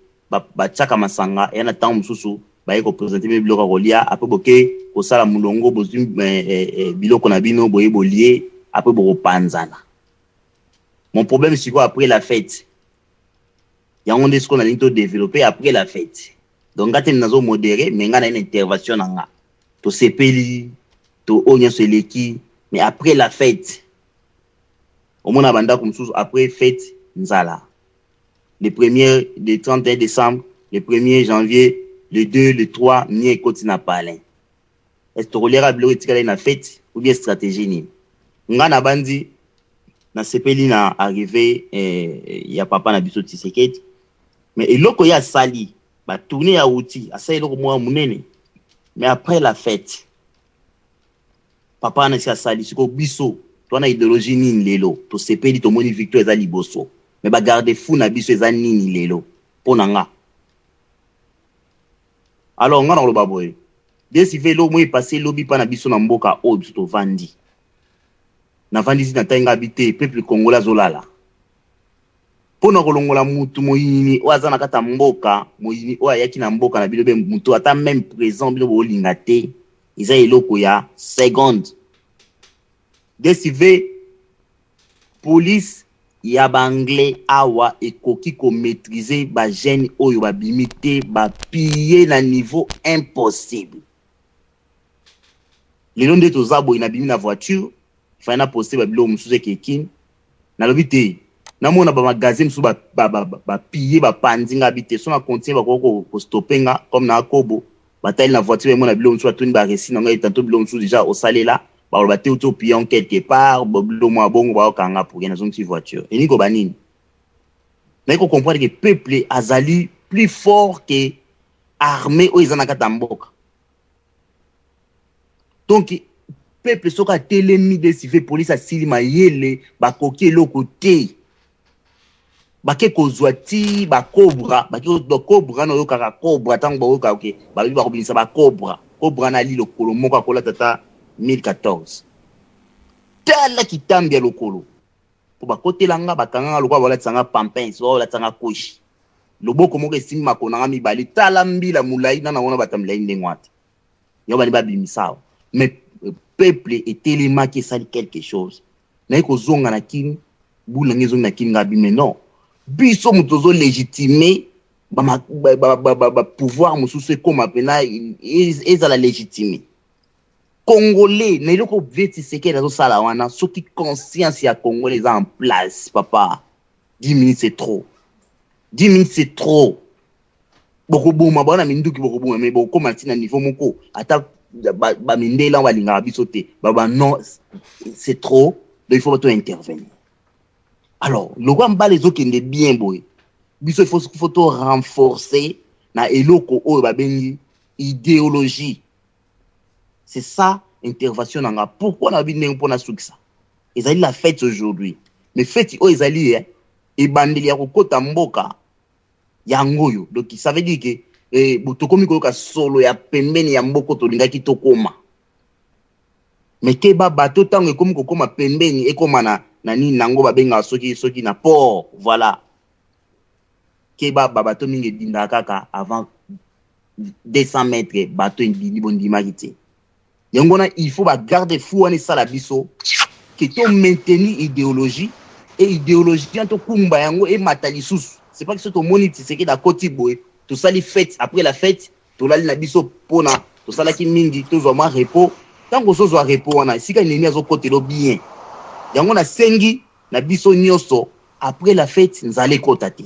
batiaka masanga eya na ntango mosusu, baye koprésenter bino biloko ya kolia, après boke kosala molongo, bozwi biloko na bino, boye bolie, après bokopanzana. Mon problème sikoyo, après la fête, yango nde sikoyo nalingi todévelopper après la fête. Donc nga te nazomodérer, mais nga na ye na intervention na nga. Tosepeli to oyo nyonso eleki, mais après la fête, Omona bandako mosusu après fête nzala. Le premier, le 31 décembre, le 1er janvier, le 2, le 3, mie ekoti na palin. Est-ce tokoliaka biloko etikali na fête ou bien stratégie nini? Nga nabandi nasepeli na arrivée eh, ya papa na biso Tshisekedi, mais eloko ye asali ba tournée ya outi asali eloko moko ya monene, mais après la fête papa wana esi asali. Sikoyo biso toza na idéologie nini lelo? Tosepeli, tomoni victoire eza liboso, mais ba garde fou na biso eza nini lelo? Mpo na nga, alors nga nakoloba boye, desive eloko moko epase elobi mpa na biso na mboka oyo biso tovandi. Navandisi na tai nga bi te, peuple congolais azolala mpo na kolongola mutu moyini oyo aza na kati ya mboka, moyini oyo ayaki na mboka na bino be mutu ata même présent bino boolinga te, eza eloko ya seconde. Desive police ya baanglais awa ekoki komaîtriser bajeune oyo babimi te, bapille na niveau impossible. Lelo nde toza boye, nabimi na voiture, fai na poste babiloko mosusu ekekini, nalobi te, namona bamagasin mosusu bapille, bapanzi nga bi te. So na continue, bakoki kostope nga comme na akobo. Batali na voiture, bamona biloko mosusu, batuni bareçu na ngai tanto biloko mosusu déjà osalela, baloba te uti opille en quelque part biloko mwa bongo, baokanga pour rien. Nazongisi voiture, elingi koba nini? Nayi kocomprendre ke peuple azali plus fort ke armée oyo eza na kati ya mboka. Donc peuple soki atelemi, desive police asili mayele, bakoki eloko te. Bake kozwa ti bacobra, bake bacobra na oyokaka cobra, ntango baoyokaka ke balobi bakobimisa bacobra, cobra na ali lokolo moko akolata ata 1014. Tala kitambi ya lokolo mpo bakotela nga, bakanga nga lokola balatisa nga pampins, baolatisa nga koshi, loboko moko esimbi makolo na nga mibale. Tala mbila molai na nango na bato ya milai ndenge wana te, yango bali babimisa awa. Mais peuple etelemaki, esali quelque chose. Naye kozonga na Kini, bulu na ngai ezongi na Kini, nga bime non, biso moto tozolégitime bapouvoir mosusu ekóma mpena ezala légitime. Congolais na eloko vie Tshisekedi azosala wana, soki conscience ya congolais eza en place, papa, 10 minutes c'est trop, 10 minutes c'est trop. Bokoboma bana minduki, bokoboma, mais bokokóma ntina niveau moko ata bamindele ba balingaka biso te, baba non, c'est trop, donc il faut bato intervenir. Alors lokola mbala ezokende bien boye, biso il faut to renforcer na eloko oyo babengi idéologie. C'est ça intervention na nga. Pourquoi na bi ndenge mpona sukisa? Ezali la fête aujourd'hui, mais fête oyo ezali ebandeli ya kokota mboka yango oyo. Donc ça veut dire que tokomi koyoka solo ya pembeni ya mboka tolingaki tokóma. Mais keba, bato ntango ekomi kokóma pembeni, ekóma na nini nango babengaka soki na port, voilà, keba, babato mingi edindaka kaka avant 200 mètres, bato ebindi bondimaki te. Yango wana il faut bagarde fou wana esala biso ke to maintenir idéologie e idéologie wana tokumba yango emata lisusu. C'est pas que so tomoni Tshisekedi akoti boye, tosali fête, après la fête tolali na biso mpona tosalaki mingi, tozwa mwa repos. Ntango ozozwa repos wana, esika nini azokotela bien? Yango nasengi na biso nyonso, après la fête nzala ekota te.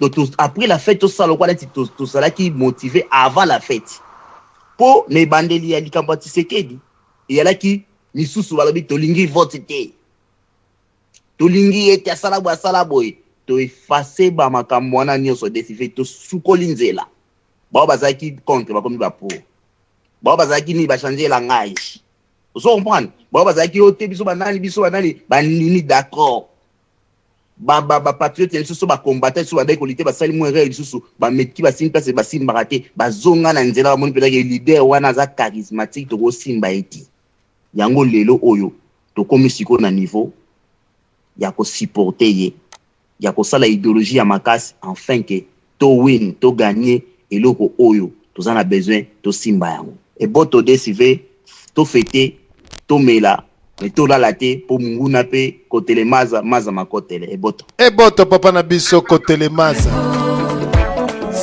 Donc après la fête tosala lokola neti tozalaki motivé avant la fête. Mpo na ebandeli ya likambo ya Tshisekedi eyalaki misusu balobi tolingi vote te, tolingi ye te, asala boye, asala boye. Toefase bamakambo wana nyonso, desife tosukoli nzela. Bao bazalaki contre bakomi bapour, bao bazalaki nini bachange langage, ozo comprendre? Bao bazalaki oyo te, biso banani, biso banani, bandimi d'accord. Bapatriote ya lisusu, bacombattant lisusu bandaki koli te, basali mwa erreur lisusu, bameki, basimbi place basimbaka te, bazonga na nzela, bamoni mpenzaki leader wana aza charismatique, tokosimba ye te. Yango lelo oyo tokomi sikoyo na niveau ya kosupporter ye, ya kosala idéologie ya makasi, enfin ke to win, to gagner eloko oyo toza na besoin tosimba yango. Eboto desive, tofete, tomela, me tolala te, mpo monguna mpe kotele maza maza makotele eboto. Eboto papa na biso, kotele maza,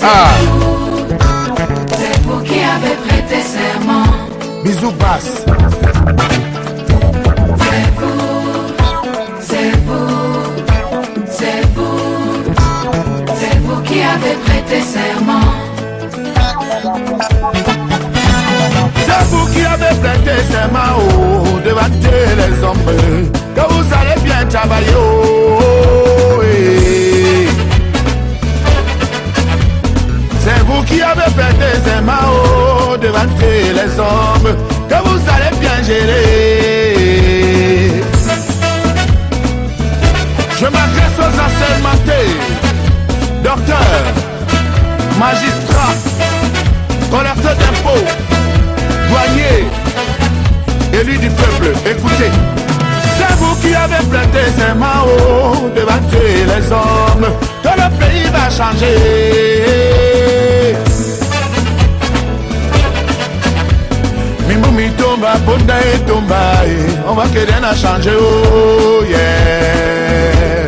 ah. C'est vous qui avez prêté serment. Bisous basse. C'est vous, c'est vous. qui avez prêté serment. C'est vous qui avez prêté serment oh, devant les hommes, que vous allez bien travailler. Oh, eh. C'est vous qui avez prêté serment oh, devant les hommes, que vous allez bien gérer. Je m'adresse aux assermentés, docteurs, magistrats, collecteurs d'impôts, douaniers, élus du peuple, écoutez. C'est vous qui avez prêté serment oh, devant les hommes, que le pays va changer. Mimbu mitomba, ponda etomba, eh, on va que rien n'a changé, oh yeah.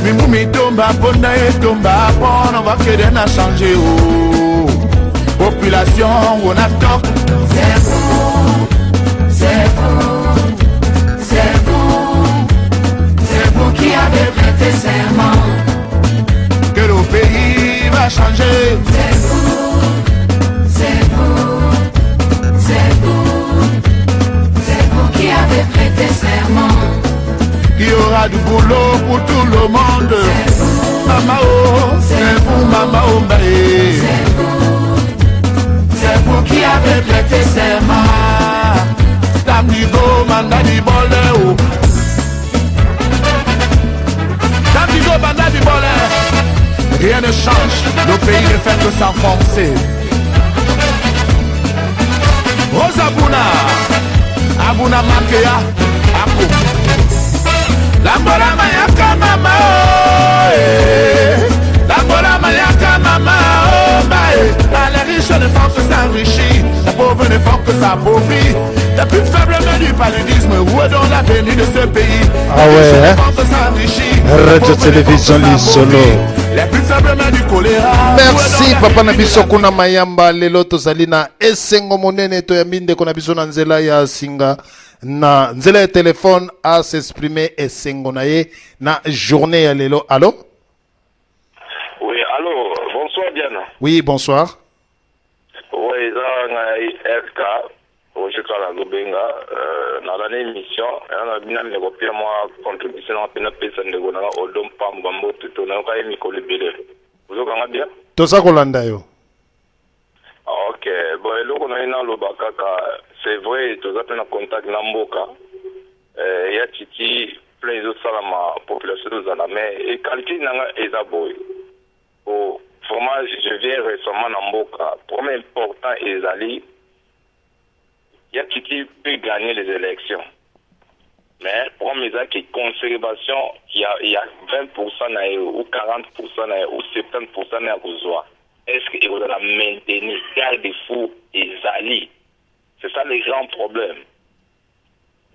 Mimbu mitomba, ponda etomba, on va que rien n'a changé, oh. Population, on attend. C'est vous, c'est vous, c'est vous, c'est vous qui avez prêté serment. Que le pays va changer. C'est vous, c'est vous, c'est vous, c'est vous qui avez prêté serment. Il y aura du boulot pour tout le monde. C'est vous, Mama oh, c'est vous, mama oh, bae. C'est vous, c'est vous qui avez prêté serment. Tamdigo, manda di bole oh. Tamdigo, manda di bole. Rien ne change, le pays ne fait que s'enfoncer. Rosabuna, Abuna Makea, Ako. Lambola mayaka mama oh, eh. Lambola mayaka mama oh, bae. Les riches ne font que s'enrichir, les pauvres ne font que s'appauvrir. Les plus faibles meurent du paludisme, où est donc l'avenir de ce pays? Ah Les ouais, riches ne hein? font que s'enrichir, les Radio pauvres ne font que Télévision Lisolo. s'appauvrir. Les plus faibles meurent du choléra. Merci papa na biso kuna mayamba lelo tozali na esengo monene toyambi ndeko na biso na nzela ya singa na nzela ya telefone a s'exprimer esengo na ye na journée ya lelo. Allo? Oui, allô, bonsoir Diana. Oui, bonsoir. Oui, eza ngai RK, Roger Kala Lobenga, nalandi émission, na bina ndeko pia mwa contribution na pena pesa ndeko na Odon Pamba mbote to na yoka ye mikolo ebele. Ozokanga bien? Toza kolanda yo. Ok, bon eloko na ye naloba kaka, c'est vrai toza mpe na contact na mboka. Ya titi plein ezosalama population tozala, mais e calcul na nga eza boye. Bon, vraiment je viens récemment na mboka, problème important ezali ya titi peut gagner les élections. Mais problème ezalaki conservation ya 20% na ye ou 40% na ye ou 70% na ya kozwa. Est-ce que ekozala maintenir garde-fou ezali? C'est ça le grand problème.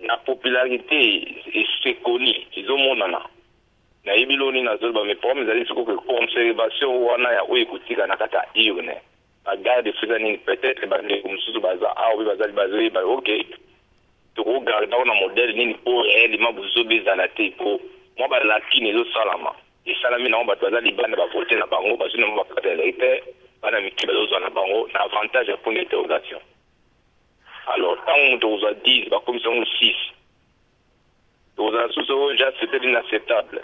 La popularité esekoni ezomonana. Nayebi loni nazoloba, mais problème ezali sikoyo ke conservation wana ya oyo ekotika na kati ya urne. Ba garde-fou eza nini? Peut-être bandeko mosusu baza awa oyo bazali bazoyeba, ok, tokogarde yango na modèle nini po réellement bozoba ezala te, po mwa balakine ezosalama esalami nango bato baza libanda bavote na bango bazwi nango bakarte ya électeur, bana mike bazozwa na bango na avantage ya point d'interrogation. Alors ntango moto okozwa 10 bakomisa yango 6, tokozala susu oyo ja c'était inacceptable.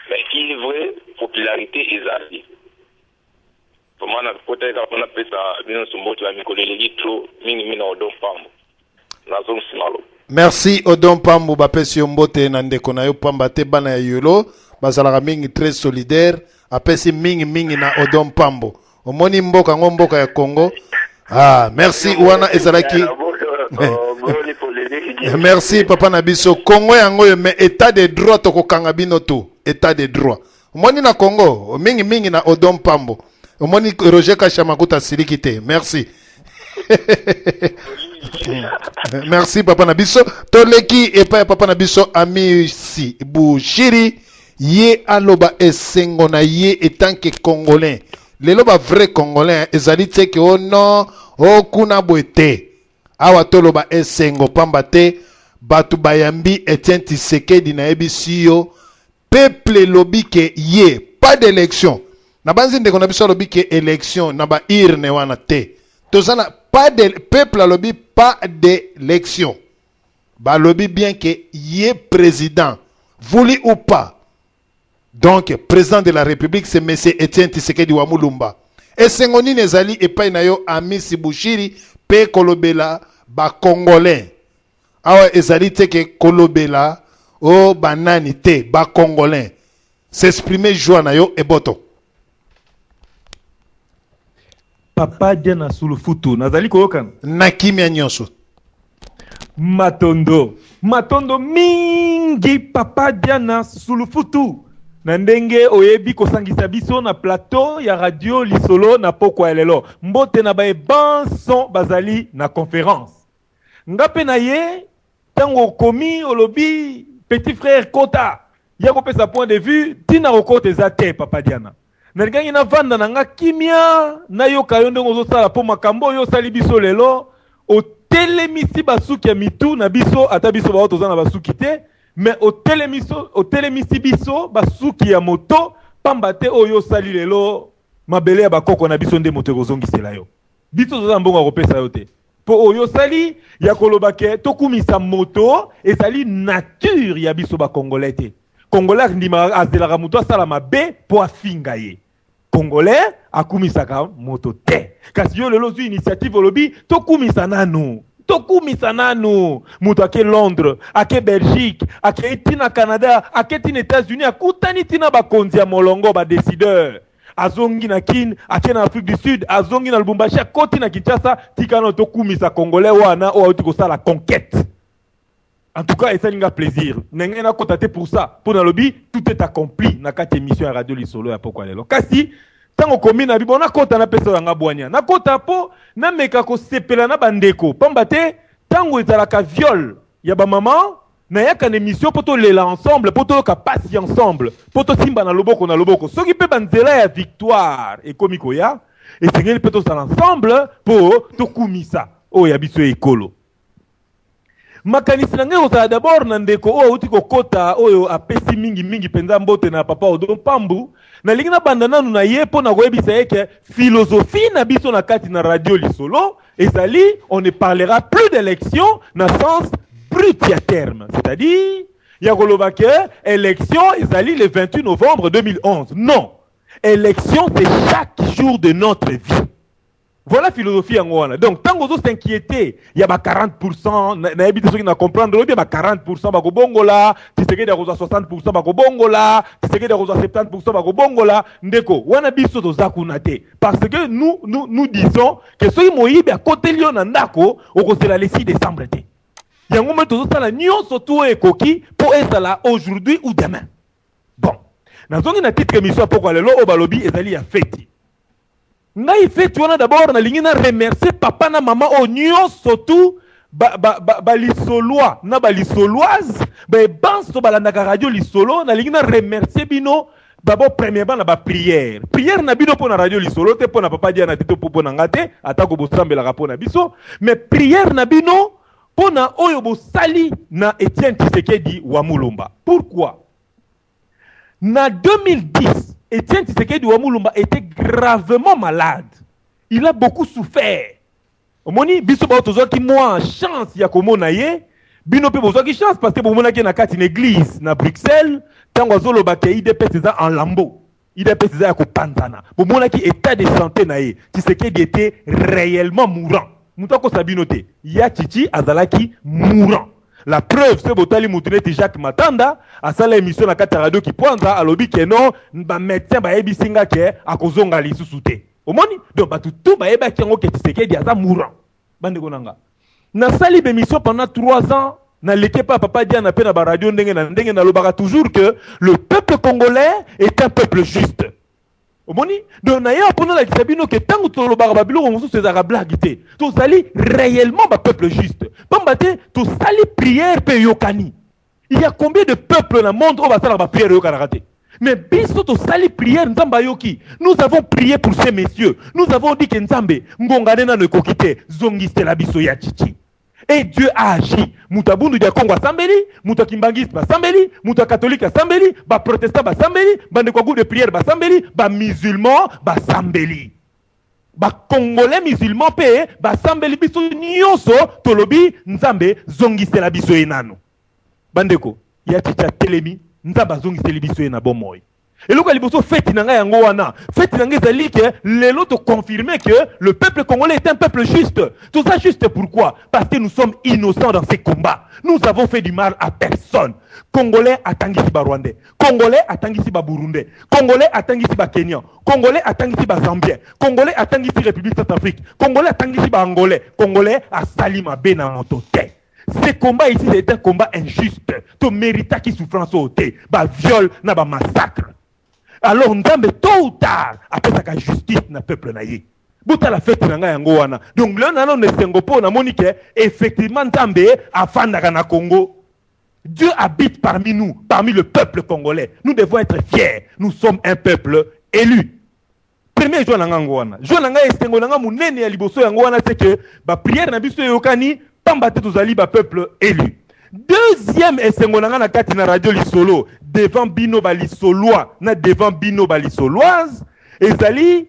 Mais une vraie popularité ezali vraiment na kota kaka mpona pesa bino nyonso mbote ba mikolo eleki trop mingi na Odon Pambo nazongisi maloba. Merci Odon Pambo, bapesi yo mbote na ndeko na yo pamba te bana ya Yolo bazalaka mingi très solidaire, apesi mingi mingi na Odon Pambo. Omoni mboka yango mboka ya Congo. Ah, merci wana ezalaki. Merci papa na biso Congo yango oyo, mais état de droit tokokanga bino tout état de droit. Omoni na Congo mingi mingi na Odon Pambo. Omoni Roger Kachamakuta asiliki te. Merci. Merci papa na biso. Toleki epai ya papa na biso Amisi Bushiri ye aloba esengo na ye etanke congolais. Lelo ba vrai congolais ezali te ke oh non oh kuna boye te. Awa toloba esengo pamba te bato bayambi Etienne Tshisekedi nayebisi yo peuple elobi ke ye. Pas d'élection. Nabanzi ndeko na biso alobi ke élection na ba urne wana te. Toza na pas de peuple alobi pas d'élection. Balobi bien ke ye président voulu ou pas. Donc président de la République c'est monsieur Etienne Tshisekedi wa Mulumba. Esengo nini ezali epai na yo Amisi Bushiri pe kolobela ba congolais. Awa ezali te ke kolobela o banani te ba congolais. S'exprimer joie na yo eboto. Papa Diana Sulufutu, nazali koyokana. Na kimia nyonso. Matondo, matondo mingi Papa Diana Sulufutu na ndenge oyebi kosangisa biso na plateau ya radio Lisolo na pokwa ya lelo. Mbote na baye banso bazali na conference. Nga pe na ye tango okomi olobi petit frère kota ya kopesa point de vue tina kokota eza te papa Diana. Nalingaki navanda na nga kimia nayoka yo ndenge ozosala po makambo oyo osali biso lelo otelemisi basuki ya mitu na biso ata biso baoyo toza na basuki te mais otelemisi biso basuki ya moto pamba te oyo osali lelo mabele ya bakoko na biso nde moto ekozongisela yo. Biso toza na mbongo ya kopesa yo te. Po oyo osali ya koloba ke tokumisa moto ezali nature ya biso ba congolais te. Congolais andimaka azelaka moto asala mabe po afinga ye. Congolais akumisaka moto te. Kasi yo lelo ozui initiative olobi tokumisa nanu. Tokumisa nanu. Moto ake Londres, ake Belgique, akei ti na Canada, ake ti na Etats-Unis, akutani ti na bakonzi ya molongo ba decideurs. Azongi na Kin, ake na Afrique du Sud, azongi na Lubumbashi, akoti na Kinshasa, tika nano tokumisa Congolais wana oyo auti kosala conquête. En tout cas, esali nga plaisir. Ndenge nakota te pour ça, po nalobi tout est accompli na kati émission ya Radio Lisolo ya pokwa lelo. Kasi tango komi na bibo nakota napesa yanga bwanya. Nakota po nameka kosepela na bandeko, pamba te tango ezalaka viol ya ba maman nayaka na emission po tolela ensemble, po toyoka pasi ensemble, po tosimba na loboko na loboko. Soki pe ba nzela ya victoire ekomi koya, esengeli pe tozala ensemble po tokumisa oyo ya biso ekolo. Makanisi na ngai ekozala d'abord na ndeko oyo auti kokota oyo apesi mingi mingi mpenza mbote na papa Odon Mpambu. Nalingi nabanda nanu na ye mpo na koyebisa ye ke philosophie na biso na kati na radio Lisolo ezali on ne parlera plus d'élection na sens brut ya terme, c'est-à-dire ya koloba ke élection ezali le 28 novembre 2011. Non, élection c'est chaque jour de notre vie. Voilà philosophie yango wana. Donc tango ozo s'inquiéter ya ba 40%, nayebi te soki na comprendre oyebi ya ba 40% bakobongola, Tshisekedi akozwa 60% bakobongola, Tshisekedi akozwa 70% bakobongola. Ndeko, wana biso toza kuna te. Parce que nous, nous, nous disons que soki moyibi akoteli yo na ndako, okozela le 6 décembre te. Yango mpe tozosala nyonso tu oyo ekoki mpo ezala aujourd'hui ou demain. Bon, nazongi na titre émission ya pokwa lelo oyo balobi ezali ya feti. Ngai feti wana d'abord nalingi na remercier papa na mama oyo nyonso tu ba, ba, ba, ba lisolois na ba lisoloise baye banso balandaka radio lisolo nalingi na remercier bino d'abord premièrement na ba prière prière na bino mpo na radio lisolo te mpo na papa Diana te to mpo na nga te atako bosambelaka mpo na biso mais prière na bino mpo na oyo bosali na Etienne Tshisekedi wa Mulumba. Pourquoi? Na 2010, Etienne Tshisekedi wa Mulumba était gravement malade. Il a beaucoup souffert. Omoni biso ba tozwaki mwa chance ya komona ye, bino pe bozwaki chance parce que bomonaki ye na kati na église na Bruxelles tango azoloba ke UDPS eza en lambeau. UDPS eza ya kopanzana. Bomonaki état de santé na ye. Tshisekedi était réellement mourant. Moto akosa bino te. Ya Tshitshi azalaki mourant. La preuve, soki botali mutu neti Jacques Matanda, asala emission na kati ya radio Kipwanza, alobi ke non, ba medecins bayebisi nga ke akozonga lisusu te. Omoni? Donc batu tout bayebaki yango ke Tshisekedi aza mourant. Bandeko na nga, nasali ba emission pendant 3 ans, naleki epa papa Diana pe na ba radio ndenge na ndenge, nalobaka toujours que le peuple congolais est un peuple juste. Omoni? Donc na ye pona lakisa bino ke tango tolobaka ba biloko mosusu ezalaka blague te. Tozali réellement ba peuple juste. Pamba te tosali prière pe eyokani. Il y a combien de peuples na monde oyo basalaka ba prière eyokanaka te? Mais biso tosali prière Nzambe ayoki. Nous avons prié pour ces messieurs. Nous avons dit que Nzambe ngonga nde nano ekoki te, zongisela biso ya Tshitshi. Et Dieu a agi. Moto ya Bundu dia Kongo asambeli, moto ya Kimbanguiste basambeli, moto ya catholique asambeli, ba protestant basambeli, bandeko ya groupe de prière basambeli, ba musulmans basambeli. Ba congolais musulmans pe basambeli biso nionso tolobi Nzambe zongisela biso ye nanu. Bandeko, ya Tshitshi atelemi, Nzambe azongiseli biso ye na bomoi. Eloko ya liboso feti na ngai yango wana. Feti na ngai ezali que lelo to confirmer que le peuple congolais est un peuple juste. Toza juste pourquoi? Parce que nous sommes innocents dans ces combats. Nous avons fait du mal à personne. Congolais atangisi ba Rwandais. Congolais atangisi ba Burundais. Congolais atangisi ba Kenyans. Congolais atangisi ba Zambiens. Congolais atangisi République Centrafrique. Congolais atangisi ba Angolais. Congolais asali mabe na moto te. Ce combat ici c'est un combat injuste. To meritaki souffrance oyo te. Ba viol na ba massacre. Alors Nzambe tôt ou tard apesaka justice na peuple na ye. Botala fete na ngai yango wana. Donc lelo nano na esengo po namoni ke effectivement Nzambe afandaka na Congo. Dieu habite parmi nous, parmi le peuple congolais. Nous devons être fiers. Nous sommes un peuple élu. Premier joie na nga yango wana. Joie na nga esengo na nga munene ya liboso yango wana c'est que ba prière na biso eyokani pamba te tozali ba peuple élu. Deuxième esengo na nga na kati na radio lisolo devant bino ba lisolois na devant bino ba lisoloise ezali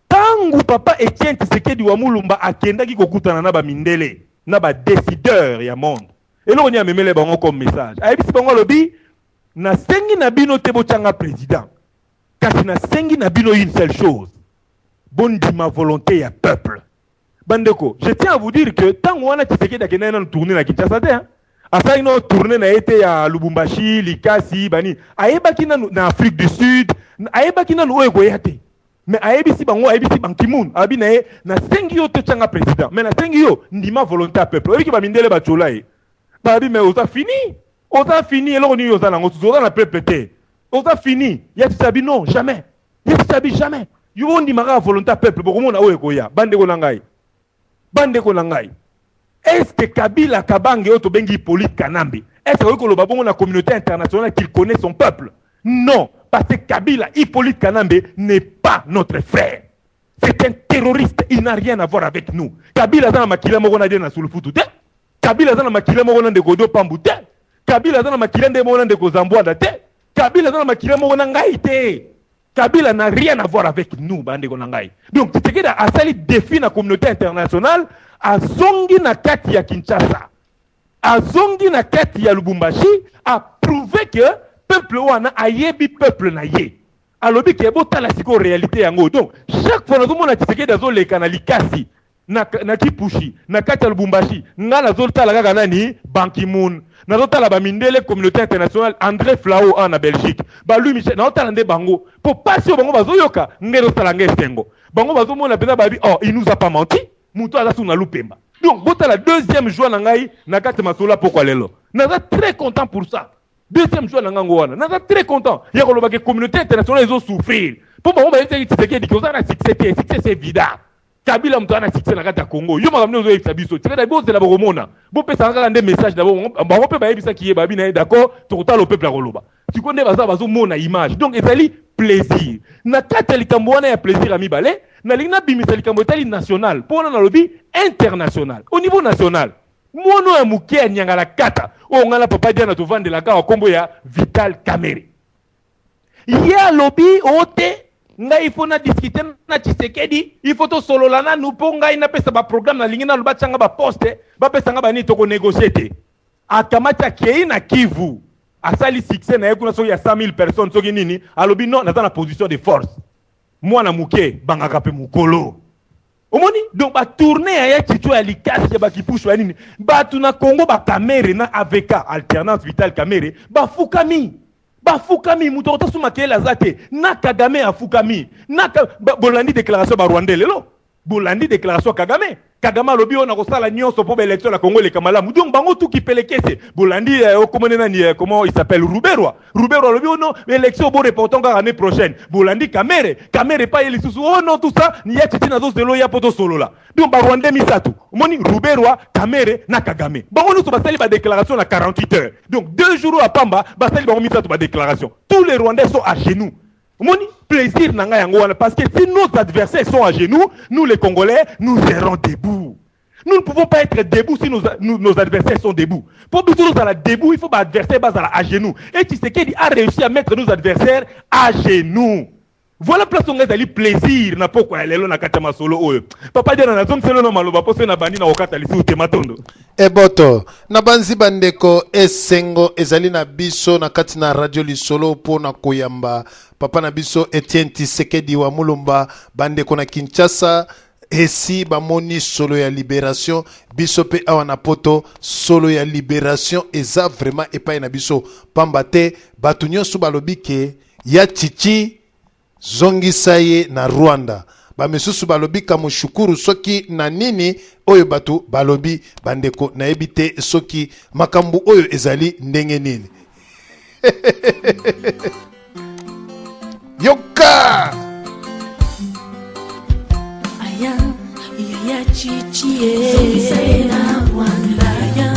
tangu papa Etienne Tshisekedi wa Mulumba akendaki kokutana na ba mindele na ba decideurs ya monde. Eloko nini amemele bango comme message? Ayebisi bango alobi nasengi na bino te botia nga president. Kasi nasengi na bino une seule chose, bondima volonte ya peuple. Bandeko, je tiens à vous dire que tango wana Tshisekedi akendaki nanu tourner na Kinshasa te, hein. Asalaki nanu tourner na ye te ya Lubumbashi, Likasi, bani. Ayebaki nanu na Afrique du Sud, ayebaki nanu oyo ekoya te. Mais ayebisi bango, ayebisi Ban Ki-moon, alobi na ye, nasengi yo te otia nga president, mais nasengi yo ndima volonte ya peuple. Oyebi ke ba mindele ba tchola ye. Balobi mais oza fini. Oza fini, eloko nini oza nango susu, oza na peuple te. Oza fini. Ya Tshisabi non, jamais. Ya Tshisabi jamais. Yo ondima kaka volonté ya peuple, bokomona oyo ekoya. Bandeko na ngai. Bandeko na ngai. Est-ce que Kabila Kabange oyo tobengi Hippolyte Kanambe, est-ce que akoki koloba bongo na communauté internationale qu'il connaît son peuple? Non, parce que Kabila Hippolyte Kanambe n'est pas notre frère. C'est un terroriste, il n'a rien à voir avec nous. Kabila aza na makila moko na Dieu na Sulufutu te. Kabila aza na makila moko na ndeko Odo Pambu te. Kabila aza na makila nde moko na ndeko Zambwada te. Kabila aza na makila moko na ngai te. Kabila n'a rien à voir avec nous ba ndeko na ngai. Donc Tshisekedi asali défi na communauté internationale, azongi na kati ya Kinshasa. Azongi na kati ya Lubumbashi, a prouver que peuple wana ayebi peuple na ye. Alobi ke botala sikoyo réalité yango. Donc chaque fois nazomona Tshisekedi azoleka na likasi na, na Kipushi, na kati ya Lubumbashi, nga nazotala kaka nani? Ban Ki-moon. Nazotala ba mindele communauté internationale, Andre Flao awa na Belgique, ba Louis Michel, nazotala nde bango. Po pasi oyo bango bazoyoka, nga ezosala nga esengo. Bango bazomona penza babi, oh, il nous a pas menti, moto aza sous na lupemba. Donc botala deuxième joie na ngai na kati ya masolo ya pokwa lelo. Naza très content pour ça. Deuxième joie na ngango wana. Naza très content. Ya koloba ke communauté internationale ezo souffrir. Po bango bayebisaki Tshisekedi ke oza na succès te, succès c'est vida. Kabila moto aza na succès na kati ya Congo. Yo makambo nini ozoyebisa biso? Tshisekedi bozela bokomona. Bopesaka kaka nde message na bango. Bango mpe bayebisaki ye babi na ye d'accord, tokotala peuple akoloba. Sikoyo nde baza bazomona image. Donc ezali plaisir. Na kati ya likambo wana ya plaisir ya mibale, nalingi nabimisa likambo etali national. Mpo wana nalobi international. Au niveau national, mwana oyo ya moke ya Nyangalakata, oyo ngai na papa Diana tovandelaka awa, kombo ya Vital Kamerhe. Ye alobi o te ngai il faut na discuter na Tshisekedi, il faut tosolola nanu mpo ngai napesa ba programme nalingi nanu batia nga ba poste, bapesa nga ba nini, toko negocier te. Akamati akei na Kivu, asali succès na ye kuna soki ya 100 000 personnes soki nini, alobi non naza na position de force. Mwana moke bangaka mpe mokolo. Omoni? Donc ba tourner ya ya Tshitshwa ya likasi ya ba kipushu ya nini? Batu na Congo ba Kamere na AVK, Alternance Vital Kamere, bafukami. Bafukami, moto akota su makelele aza te. Na Kagame afukami. Na ka, ba, bolandi declaration ba Rwandais lelo. Bolandi declaration ya Kagame. Kagame alobi oyo nakosala nyonso mpo ba election na Congo eleka malamu. Donc bango tout kipelekese. Bolandi eh, okomone nani eh, comment il s'appelle Ruberwa. Ruberwa alobi oh non, élection bo reportons kaka année prochaine. Bolandi Kamere, Kamere pa ye lisusu oh non tout ça, ni ya Tshitshi nazo zelo ya poto solola. Donc ba Rwandais misatu, omoni Ruberwa, Kamere na Kagame. Bango nyonso basali ba déclaration na 48 heures. Donc deux jours à pamba, basali bango misatu ba déclaration. Tous les Rwandais sont à genoux. Omoni plaisir na ngai yango wana parce que si nos adversaires sont à genoux, nous les Congolais, nous serons debout. Nous ne pouvons pas être debout si nos, nous, nos adversaires sont debout. Pour biso tozala debout, il faut ba adversaires bazala à genoux. Et Tshisekedi a réussi à mettre nos adversaires à genoux. Voilà place onga ezali plaisir na pokwa ya lelo na kati ya masolo oyo. Papa Diana nazongiselo na maloba mpo soki nabandi na kokata lisusu te matondo. Eboto, nabanzi bandeko esengo ezali na biso na kati na radio lisolo mpo na koyamba papa na biso Etienne Tshisekedi wa Mulumba. Bandeko na Kinshasa esi bamoni solo ya liberation, biso pe awa na poto solo ya liberation eza vraiment epai na biso, pamba te bato nyonso balobi ke ya Tshitshi zongisa ye na Rwanda, ba misusu balobi kamushukuru soki na nini oyo bato balobi. Bandeko nayebi te soki makambo oyo ezali ndenge nini. Yoka! Aya, yaya chichi ye. Zongisa ye na Rwanda. Aya,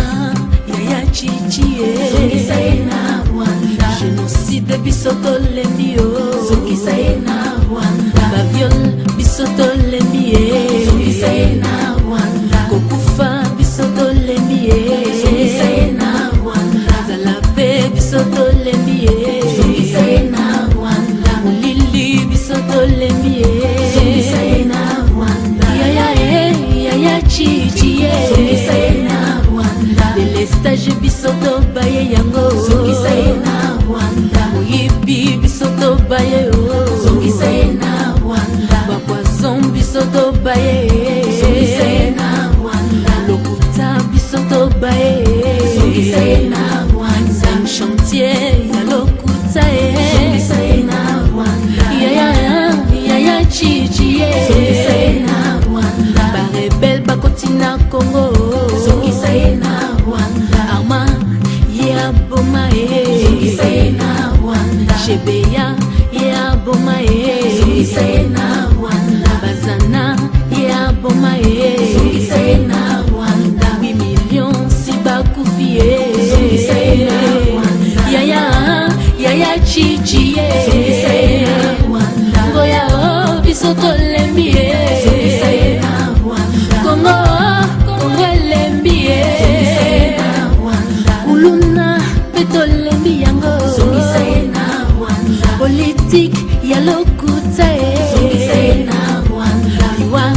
yaya chichi ye. Zongisa ye na Rwanda. Génocide biso tolembi yo. Zongisa ye na Rwanda. Ba viol biso tolembi ye. Zongisa ye na Rwanda. Kokufa biso tolembi ye. Zongisa ye na Rwanda. Nzala pe biso tolembi ye. Zongisa ye na Rwanda. Molili biso tolembi ye. Zongisa ye na Rwanda. Yaya ye, yaya chichi ye. Zongisa ye na Rwanda. Delestage biso tobaye yango. Zongisa ye na Rwanda. Moyibi biso tobaye yo. Zongisa ye na Rwanda. Ba poison biso tobaye. Zongisa ye na Rwanda. Lokuta biso tobaye. Zongisa ye na Rwanda. Chantier ya lokuta ye. Zongisa ye na Rwanda. Yaya yaya chichi ye. Zongisa ye na Rwanda. Ba rebelle bakoti na Congo. Zongisa ye na Rwanda. Arma ye aboma ye. Zongisa ye na Rwanda. Chebeya ye aboma ye. Zongisa ye na Rwanda. Bazana ye aboma ye. Zongisa ye na Rwanda. 8 millions si bakufi ye. Zongisa ye na Rwanda. Yaya yaya chichi ye. Zongisa ye na Rwanda. Ngoya o biso tolembi ye. Zongisa ye na Rwanda. Congo Congo elembi ye. Zongisa ye na Rwanda. Kuluna pe tolembi yango. Zongisa ye na Rwanda. Politique ya lokuta ye. Zongisa ye na Rwanda. Liwa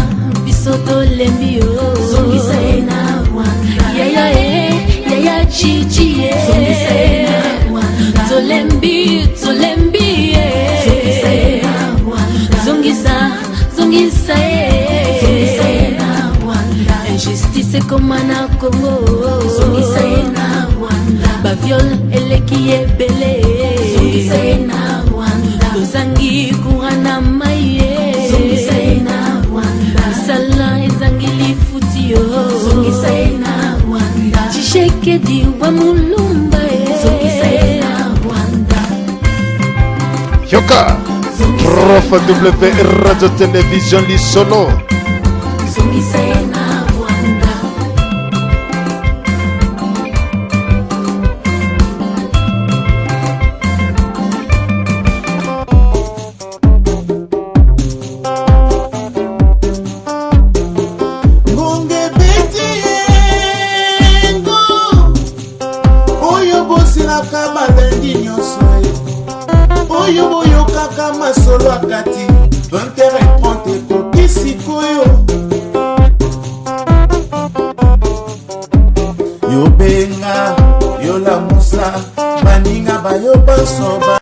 biso tolembi yo. Zongisa ye na Rwanda. Yaya ye, yaya chichi ye. Zongisa ye na Rwanda. Tolembi, tolembi ye. Zongisa ye na Rwanda. Zongisa, zongisa ye. Zongisa ye na Rwanda. Injustice ekoma na Congo. Zongisa ye na Rwanda. Ba viol eleki ebele. Zongisa ye na Rwanda. Tozangi courant na mai ye. Zongisa ye na Rwanda. Misala ezangi lifuti yo. Zongisa ye na Rwanda. Tshisekedi wa Mulumba ye. Zongisa ye na Rwanda. Yoka! Prof W Radio Télévision Lisolo. Zongisa ye na Rwanda. Ngonga ebeti yengo oyo bosilaka balendi nyonso ye oyo boyokaka masolo ya kati 20h30 ekoki sikoyo yobenga yolamusa baninga bayo banso ba.